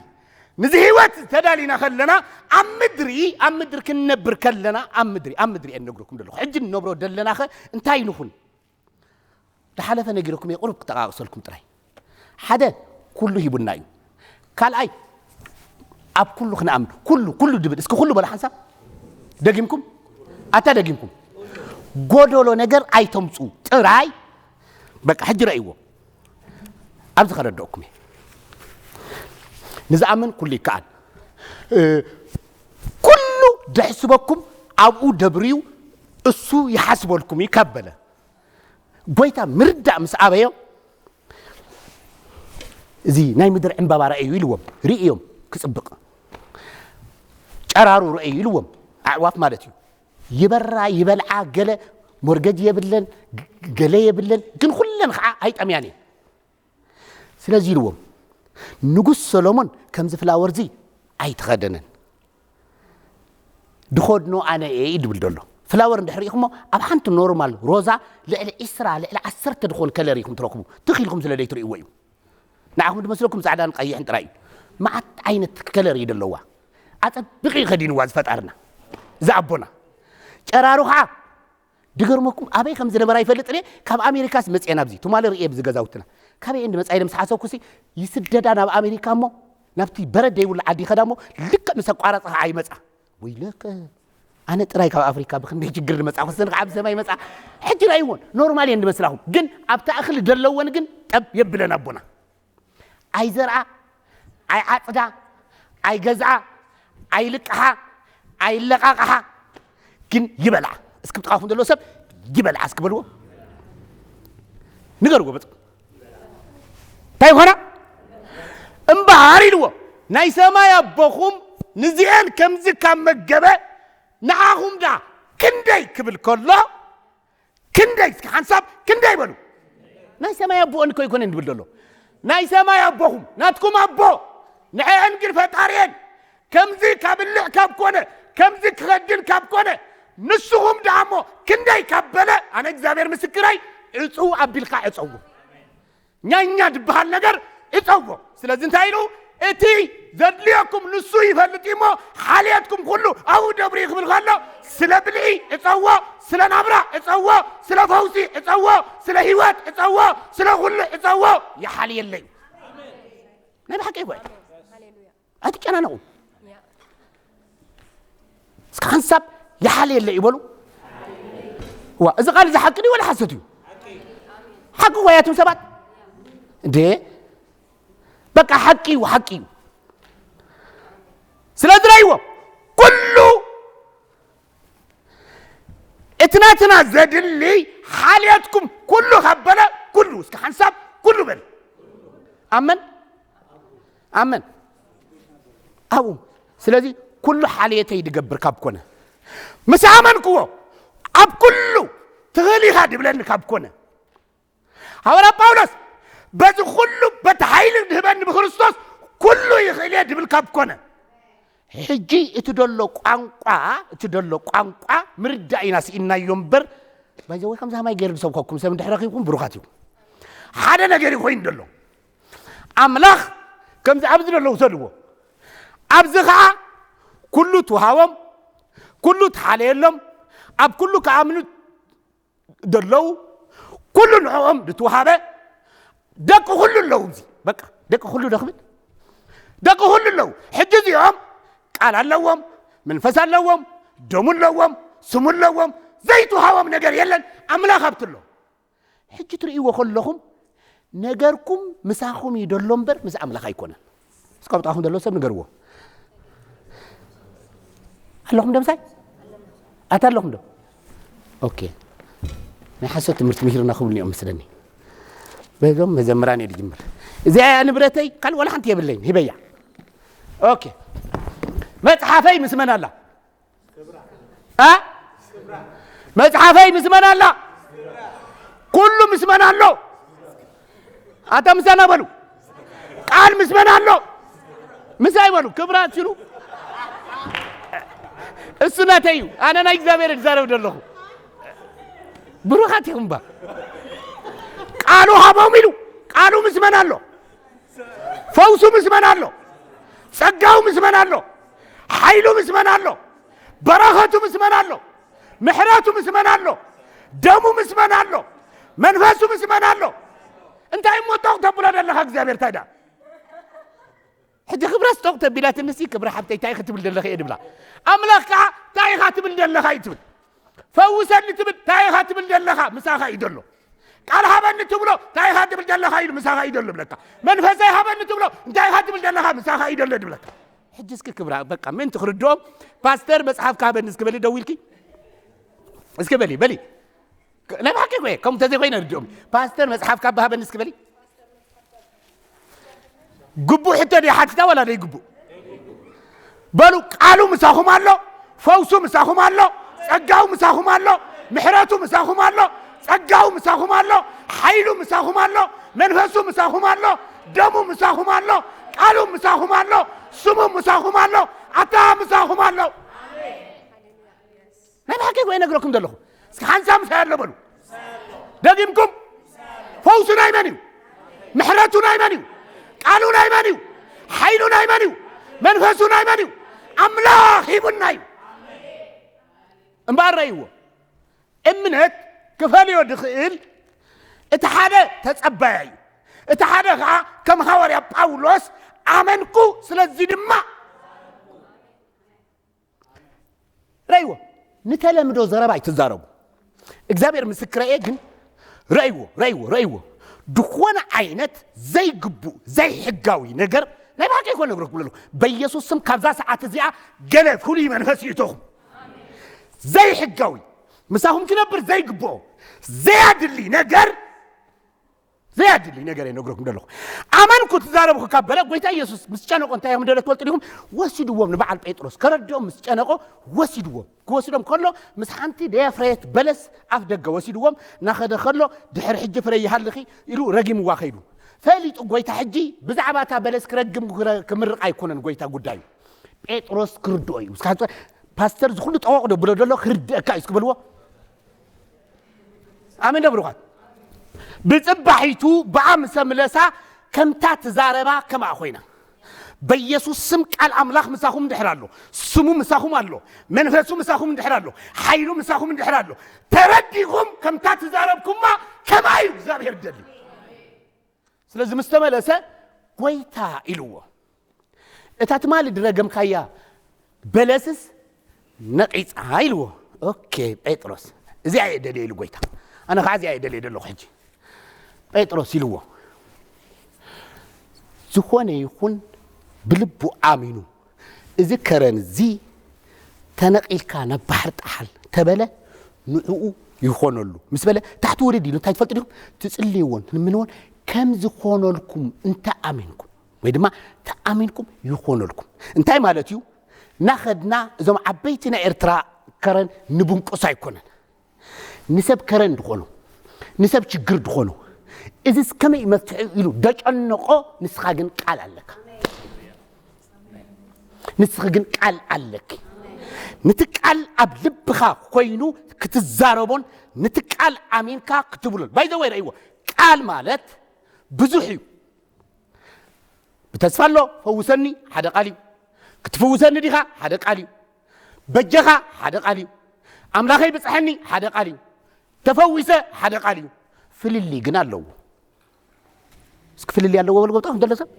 ንዚ ህይወት ተዳሊና ከለና ኣብ ምድሪ ኣብ ምድሪ ክንነብር ከለና ኣብ ምድሪ ኣብ ምድሪ እየ ንነግረኩም ዘለኹ ሕጂ ንነብሮ ደለናኸ እንታይ ንኹን ዝሓለፈ ነጊረኩም እየ ቁሩብ ክጠቃቅሰልኩም ጥራይ ሓደ ኩሉ ሂቡና እዩ ካልኣይ ኣብ ኩሉ ክንኣምን ኩሉ ኩሉ ድብል እስኪ ኩሉ በሉ ሓንሳብ ደጊምኩም ኣታ ደጊምኩም ጎደሎ ነገር ኣይተምፁ ጥራይ በቃ ሕጂ ረእይዎ ኣብዚ ከረድኦኩም እየ ንዝኣምን ኩሉ ይከኣል ኩሉ ደሕስበኩም ኣብኡ ደብርዩ እሱ ይሓስበልኩም እዩ ካብ በለ ጎይታ ምርዳእ ምስ ኣበዮ እዚ ናይ ምድር ዕምባባ ረእዩ ኢልዎም ርእዮም ክፅብቕ ጨራሩ ረእዩ ኢልዎም ኣዕዋፍ ማለት እዩ ይበራ ይበልዓ ገለ ሞርገጅ የብለን ገለ የብለን ግን ኩለን ከዓ ኣይጠምያን እየን ስለዚ ኢልዎም ንጉስ ሰሎሞን ከምዚ ፍላወር እዚ ኣይተኸደነን ድኸድኖ ኣነ እየ ድብል ደሎ ፍላወር እንድሕር ርኢኹሞ ኣብ ሓንቲ ኖርማል ሮዛ ልዕሊ ዒስራ ልዕሊ ዓሰርተ ድኾን ከለር ኢኹም ትረኽቡ ትኽ ኢልኩም ስለ ደይትርእይዎ እዩ ንዓኹም ድመስለኩም ፃዕዳን ቀይሕን ጥራይ እዩ መዓት ዓይነት ከለር እዩ ደለዋ ኣፀብቂ ከዲንዋ ዝፈጣርና ዝኣቦና ጨራሩ ከዓ ድገርመኩም ኣበይ ከም ዝነበራ ይፈልጥ እየ። ካብ ኣሜሪካስ መፅአ ናብዚ ትማሊ ርእየ ብዚ ገዛውትና ካበይ እንዲ መፃ ኢለ ምስ ሓሰብኩሲ ይስደዳ ናብ ኣሜሪካ እሞ ናብቲ በረድ ዘይብሉ ዓዲ ይኸዳ እሞ ልክዕ ምስ ኣቋረፀ ከዓ ይመፃ። ወይለከ ኣነ ጥራይ ካብ ኣፍሪካ ብክንደይ ችግር ዝመፃ ክስን ካብ ሰማይ መፃ ሕጂ ራይዎን ኖርማል እየን ዝመስላኹም ግን ኣብታ እኽሊ ዘለወን ግን ጠብ የብለን ኣቦና ኣይዘርኣ ኣይዓፅዳ ኣይገዝኣ ኣይልቅሓ ኣይለቃቕሓ ግን ይበልዓ። እስኪ ብጥቃኹም ዘለዎ ሰብ ይበልዓ እስኪ በልዎ ንገርዎ በጥ እንታይ ይኾና እምበሃር ኢልዎ ናይ ሰማይ ኣቦኹም ንዚአን ከምዚ ካብ መገበ ንዓኹም ዳ ክንደይ ክብል ከሎ ክንደይ እስኪ ሓንሳብ ክንደይ በሉ ናይ ሰማይ ኣቦኦን እኮ ይኮነን ድብል ዘሎ ናይ ሰማይ ኣቦኹም ናትኩም ኣቦ ንዕአን ግን ፈጣሪየን ከምዚ ካብልዕ ካብ ኮነ ከምዚ ክኸድን ካብ ኮነ ንስኹም ደኣ እሞ ክንደይ ካብ በለ ኣነ እግዚኣብሔር ምስክረይ ዕፅው ኣቢልካ ዕፀዎ ኛኛ ዝበሃል ነገር እፀዎ ስለዚ እንታይ ኢሉ እቲ ዘድልየኩም ንሱ ይፈልጥ እሞ ሓልየትኩም ኩሉ ኣብኡ ደብሪ ክብል ከሎ ስለ ብልዒ እፀዎ ስለ ናብራ እፀዎ ስለ ፈውሲ እፀዎ ስለ ህይወት እፀዎ ስለ ኩሉ እፀዎ ይሓልየለዩ ናይ ብሓቂ ይጓይ ኣይትጨናነቑ እስከ ሓንሳብ ይሓልየለ ይበሉ ዋ እዚ ቃል እዚ ሓቂ ድዩ ወላ ሓሰት እዩ ሓቂ ዋያቱም ሰባት እንዴ በቃ ሓቂ እዩ ሓቂ እዩ ስለዚ ራይዎ ኩሉ እቲ ናትና ዘድሊ ሓልየትኩም ኩሉ ካብ በለ ኩሉ እስከ ሓንሳብ ኩሉ በል ኣመን ኣመን ኣብኡ ስለዚ ኩሉ ሓልየተይ ድገብር ካብ ኮነ ምስ ኣመንክዎ ኣብ ኩሉ ትኽእል ኢኻ ድብለኒ ካብ ኮነ ሃዋርያ ጳውሎስ በዚ ኩሉ በቲ ሓይሊ ድህበኒ ብክርስቶስ ኩሉ ይኽእል እየ ድብል ካብ ኮነ ሕጂ እቲ ደሎ ቋንቋ እቲ ደሎ ቋንቋ ምርዳእ ኢና ስኢናዮ እምበር ባይዘወይ ከምዚ ሃማይ ገይሩ ዝሰብከኩም ሰብ እንድሕር ረኺብኩም ብሩኻት እዩ ሓደ ነገር ኮይኑ ደሎ ኣምላኽ ከምዚ ኣብዚ ደሎ ውሰድዎ ኣብዚ ከዓ ኩሉ ትውሃቦም ኩሉ ትሓለየሎም ኣብ ኩሉ ከኣምኑ ደለዉ ኩሉ ንዕኦም ድትውሃበ ደቂ ኩሉ ኣለዉ እዚ በቃ ደቂ ኩሉ ደኽብል ደቂ ኩሉ ኣለዉ ሕጂ እዚኦም ቃል ኣለዎም መንፈስ ኣለዎም ደሙ ኣለዎም ስሙ ኣለዎም ዘይትውሃቦም ነገር የለን ኣምላኽ ኣብቲ ኣሎ ሕጂ ትርእይዎ ከለኹም ነገርኩም ምሳኹም እዩ ደሎ እምበር ምስ ኣምላኽ ኣይኮነን እስካብ ጣኹም ደሎ ሰብ ንገርዎ ኣለኹም ዶ ምሳይ ኣታ ኣለኹም ዶ ኦኬ ናይ ሓሶት ትምህርቲ ምሂርና ክብሉ እዮም መስለኒ በዞም መዘምራን እየ ዝጅምር እዚኣ እያ ንብረተይ ካልእ ወላ ሓንቲ የብለይን ሂበያ ኦኬ መፅሓፈይ ምስ መን ኣላ እ መፅሓፈይ ምስ መን ኣላ ኩሉ ምስ መን ኣሎ ኣታ ምሳና በሉ ቃል ምስ መን ኣሎ ምሳይ በሉ ክብራ ኣትሽሉ እሱ ናተይ እዩ ኣነ ናይ እግዚኣብሔር እዛረብ ዘለኹ ብሩኻት ኢኹም ባ ቃሉ ሃቦም ኢሉ ቃሉ ምስ መን ኣሎ ፈውሱ ምስ መን ኣሎ ጸጋው ምስ መን ኣሎ ሓይሉ ምስ መን ኣሎ በረኸቱ ምስ መን ኣሎ ምሕረቱ ምስ መን ኣሎ ደሙ ምስ መን ኣሎ መንፈሱ ምስ መን ኣሎ እንታይ እሞ ጦቕ ተብሎ ዘለኻ እግዚኣብሔር እንታይ ዳ ሕጂ ክብረስ ጦቕ ተቢላትንሲ ክብረ ሓብተይ እንታይ ክትብል ዘለኻ እየ ድብላ ኣምላኽ ከዓ እንታይ ኢኻ ትብል ዘለኻ እዩ ትብል ፈውሰኒ ትብል እንታይ ኢኻ ትብል ዘለኻ ምሳኻ እዩ ዘሎ ቃል ሃበኒ ትብሎ እንታይ ኢኻ ትብል ዘለኻ ኢሉ ምሳኻ እዩ ዘሎ ብለካ መንፈሰይ ሃበኒ ትብሎ እንታይ ኢኻ ትብል ዘለኻ ምሳኻ እዩ ዘሎ ድብለካ ሕጂ እስኪ ክብራ በቃ ምእንቲ ክርድኦም ፓስተር መፅሓፍ ካበኒ እስኪ በሊ ደው ኢልኪ እስኪ በሊ በሊ ናይ ብሓቂ ኮየ ከም ተዘይኮይነ ርድኦም ፓስተር መፅሓፍ ካብ ሃበኒ እስኪ በሊ ግቡእ ሕቶ ዶ ሓቲታ ዋላ ዶ ይግቡእ በሉ ቃሉ ምሳኹም ኣሎ ፈውሱ ምሳኹም ኣሎ ጸጋው ምሳኹም ኣሎ ምሕረቱ ምሳኹም ኣሎ ጸጋው ምሳኹም ኣሎ ሓይሉ ምሳኹም ኣሎ መንፈሱ ምሳኹም ኣሎ ደሙ ምሳኹም ኣሎ ቃሉ ምሳኹም ኣሎ ስሙ ምሳኹም ኣሎ ኣታ ምሳኹም ኣሎ ናይ ብሓቂ ኮ ይነግረኩም ዘለኹ እስኪ ሓንሳ ምሳይ ኣሎ በሉ ደጊምኩም ፈውሱ ናይ መን እዩ ምሕረቱ ናይ መን እዩ ቃሉ ናይ መን እዩ ሓይሉ ናይ መን እዩ መንፈሱ ናይ መን እዩ ኣምላኽ ሂቡና እዩ እምበኣር ረእይዎ እምነት ክፈልዮ ድኽእል እቲ ሓደ ተጸባያ እዩ። እቲ ሓደ ኸዓ ከም ሃዋርያ ጳውሎስ ኣመንኩ፣ ስለዚ ድማ ረእይዎ። ንተለምዶ ዘረባ ኣይትዛረቡ። እግዚኣብሔር ምስክረ እየ። ግን ረእይዎ፣ ረእይዎ፣ ረእይዎ። ዝኾነ ዓይነት ዘይግቡእ ዘይሕጋዊ ነገር ናይ ብሓቂ ይኮነ ነግረኩም ኣለኹ። በኢየሱስ ስም ካብዛ ሰዓት እዚኣ ገለ ፍሉይ መንፈስ ይእተኹም። ዘይሕጋዊ ምሳኹም ክነብር ዘይግብኦ ዘያድሊ ነገር ዘያድሊ ነገር እየ ነግረኩም ዘለኹ። ኣመንኩ ትዛረብኩ ካብ በለ ጎይታ ኢየሱስ ምስ ጨነቆ እንታይ እዮም ደለ ትፈልጡ ዲኹም? ወሲድዎም ንበዓል ጴጥሮስ ከረድኦም ምስ ጨነቆ ወሲድዎም። ክወስዶም ከሎ ምስ ሓንቲ ደያፍረየት በለስ ኣፍ ደገ ወሲድዎም። ናኸደ ከሎ ድሕሪ ሕጂ ፍረ ይሃልኺ ኢሉ ረጊምዋ ከይዱ። ፈሊጡ ጎይታ ሕጂ ብዛዕባ እታ በለስ ክረግም ክረ- ክምርቕ ኣይኮነን ጎይታ ጉዳዩ። ጴጥሮስ ክርድኦ እዩ። እስካ ፓስተር ዝኩሉ ጠወቕ ዶ ብሎ ደሎ ክርድእካ እዩ እስክበልዎ። ኣሜን ዶ ብሩኻት? ብጽባሒቱ ብኣምሰ ምለሳ ከምታ ትዛረባ ከምኣ ኮይና። በኢየሱስ ስም ቃል ኣምላኽ ምሳኹም እንድሕር ኣሎ፣ ስሙ ምሳኹም ኣሎ፣ መንፈሱ ምሳኹም እንድሕር ኣሎ፣ ሓይሉ ምሳኹም እንድሕር ኣሎ፣ ተረዲኹም ከምታ ትዛረብኩማ ከምኣ እዩ እግዚኣብሔር ደሊ። ስለዚ ምስ ተመለሰ ጎይታ ኢልዎ። እታ ትማሊ ድረገምካያ በለስስ ነቒጻ ኢልዎ። ኦኬ ጴጥሮስ፣ እዚኣ እየ ደልየ ኢሉ ጎይታ። ኣነ ከዓ እዚኣ እየ ደልየ ዘለኹ ሕጂ። ጴጥሮስ ኢልዎ፣ ዝኾነ ይኹን ብልቡ ኣሚኑ እዚ ከረን እዚ ተነቒልካ ናብ ባሕሪ ጣሓል ተበለ ንዕኡ ይኾነሉ ምስ በለ ታሕቲ ውርድ ኢሉ እንታይ ትፈልጡ ዲኹም? ትጽልይዎን ትልምንዎን ከም ዝኾነልኩም እንተ ኣሚንኩም ወይ ድማ ተኣሚንኩም ይኾነልኩም። እንታይ ማለት እዩ? ናኸድና እዞም ዓበይቲ ናይ ኤርትራ ከረን ንብንቁስ ኣይኮነን። ንሰብ ከረን ድኾኖ፣ ንሰብ ችግር ድኾኖ፣ እዚስ ከመይ መፍትሒ ኢሉ ደጨነቆ። ንስኻ ግን ቃል ኣለካ። ንስኺ ግን ቃል ኣለኪ። ነቲ ቃል ኣብ ልብኻ ኮይኑ ክትዛረቦን ነቲ ቃል ኣሚንካ ክትብሎን። ባይ ዘ ወይ ረእይዎ፣ ቃል ማለት ብዙሕ እዩ። ብተስፋ ኣሎ ፈውሰኒ ሓደ ቃል እዩ። ክትፍውሰኒ ዲኻ ሓደ ቃል እዩ። በጀኻ ሓደ ቃል እዩ። ኣምላኸይ ብጽሐኒ ሓደ ቃል እዩ። ተፈዊሰ ሓደ ቃል እዩ። ፍልልይ ግን ኣለዎ። እስኪ ፍልልይ ኣለዎ በሉ ጎብጣኹም ዘሎ ሰብ።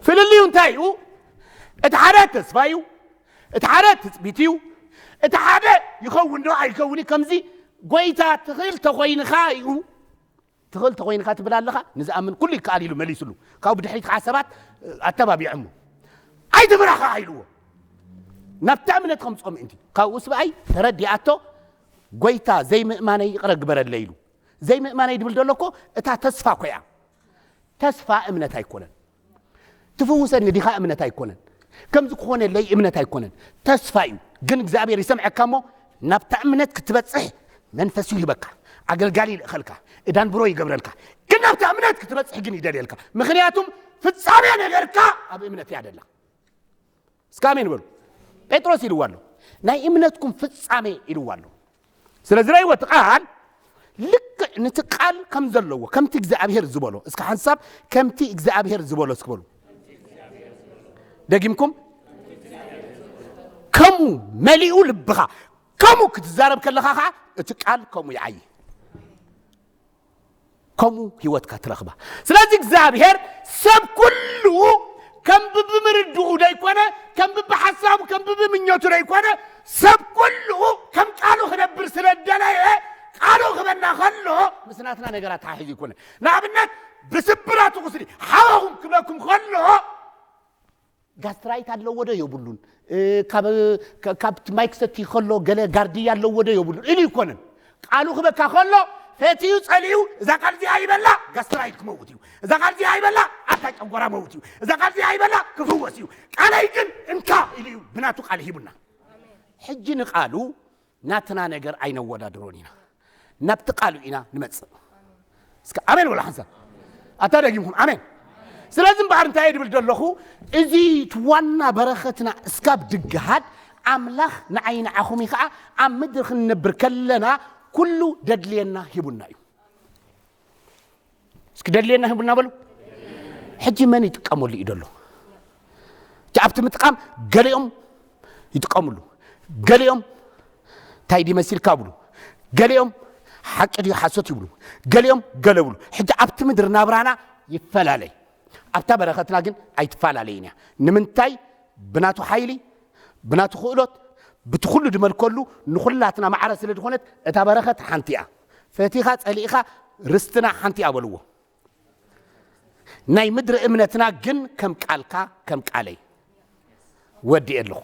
ፍልልዩ እንታይ እዩ? እቲ ሓደ ተስፋ እዩ። እቲ ሓደ ትጽቢት እዩ። እቲ ሓደ ይኸውን ዶ ኣይከውን እዩ። ከምዚ ጎይታ ትኽእል ተኾይንኻ እዩ። ትኽእል ተኾይንካ ትብል ኣለኻ፣ ንዝኣምን ኩሉ ይከኣል ኢሉ መሊስሉ። ካብኡ ብድሕሪት ከዓ ሰባት ኣተባቢዖሞ። ኣይትፍራኻ ኢልዎ። ናብታ እምነት ከምፅኦ ምእንቲ። ካብኡ ስብኣይ ተረዲኣቶ፣ ጎይታ ዘይምእማነይ ይቕረ ግበረለይ ኢሉ። ዘይምእማነይ ድብል ዘሎ እኮ እታ ተስፋ እኮ እያ። ተስፋ እምነት ኣይኮነን። ትፍውሰኒ ዲኻ እምነት ኣይኮነን። ከምዚ ክኾነለይ እምነት ኣይኮነን። ተስፋ እዩ። ግን እግዚኣብሔር ይሰምዐካ እሞ ናብታ እምነት ክትበጽሕ መንፈሱ ይህበካ። ኣገልጋሊ ይልእኸልካ። እዳን ብሮ ይገብረልካ። ግን ናብታ እምነት ክትበጽሕ ግን ይደልየልካ። ምኽንያቱም ፍጻሜ ነገርካ ኣብ እምነት እያ ደላ። እስከ ኣሜን በሉ። ጴጥሮስ ኢልዋ ኣሎ። ናይ እምነትኩም ፍጻሜ ኢልዋ ኣሎ። ስለዚ ረእይዎ እቲ ቃል ልክዕ ነቲ ቃል ከም ዘለዎ ከምቲ እግዚኣብሔር ዝበሎ። እስከ ሓንሳብ ከምቲ እግዚኣብሔር ዝበሎ እስክበሉ። ደጊምኩም ከምኡ መሊኡ ልብኻ ከምኡ ክትዛረብ ከለኻ ከዓ እቲ ቃል ከምኡ ይዓይ። ከምኡ ህይወትካ ትረኽባ። ስለዚ እግዚኣብሔር ሰብ ኩሉ ከም ብብምርድኡ ደይኮነ፣ ከም ብብሓሳቡ ከም ብብምኞቱ ደይኮነ፣ ሰብ ኩሉ ከም ቃሉ ክነብር ስለ ደለየ ቃሉ ክበና ከሎ ምስ ናትና ነገራት ተሓሒዙ ይኮነ። ንኣብነት ብስብራቱ ቁስሊ ሓወኹም ክብለኩም ከሎ ጋስትራይት ኣለዎ ዶ የብሉን? እ፣ ካብ ካብ ማይክ ሰቲ ከሎ ገለ ጋርድያ ኣለዎ ዶ የብሉን ኢሉ ይኮነን። ቃሉ ክበካ ከሎ ፈትዩ ጸልዩ እዛ ቃል እዚኣ ይበላ ጋስትራይት ክመውት እዩ። እዛ ቃል እዚኣ ይበላ ኣታ ጨንጎራ መውት እዩ። እዛ ቃል እዚኣ ይበላ ክፍወስ እዩ። ቃለይ ግን እንካ ኢሉ እዩ ብናቱ ቃል ሂቡና። ሕጂ ንቃሉ ናትና ነገር ኣይነወዳድሮን ኢና። ናብቲ ቃሉ ኢና ንመጽእ። እስከ ኣሜን ወላ ሓንሳብ ኣታ ደጊምኩም ኣሜን። ስለዚ እምበኣር እንታይ እየ ድብል ዘለኹ? እዚ እቲ ዋና በረኸትና እስካብ ድግሃድ ኣምላኽ ንዓይ ንዓኹም እዩ ከዓ ኣብ ምድሪ ክንነብር ከለና ኩሉ ደድልየና ሂቡና እዩ። እስኪ ደድልየና ሂቡና በሉ። ሕጂ መን ይጥቀመሉ እዩ ደሎ? እቲ ኣብቲ ምጥቃም ገሊኦም ይጥቀምሉ፣ ገሊኦም እንታይ ድዩ መሲልካ ብሉ፣ ገሊኦም ሓቂ ድዩ ሓሶት ይብሉ፣ ገሊኦም ገለ ብሉ። ሕጂ ኣብቲ ምድሪ ናብራና ይፈላለይ፣ ኣብታ በረኸትና ግን ኣይትፈላለይን እያ። ንምንታይ? ብናቱ ሓይሊ፣ ብናቱ ክእሎት፣ ብቲ ኩሉ ድመልከሉ ንኹላትና ማዕረ ስለ ዝኾነት እታ በረኸት ሓንቲ እያ። ፈቲኻ ጸሊእኻ ርስትና ሓንቲ እያ በልዎ። ናይ ምድሪ እምነትና ግን ከም ቃልካ ከም ቃለይ ወዲኤ ኣለኹ።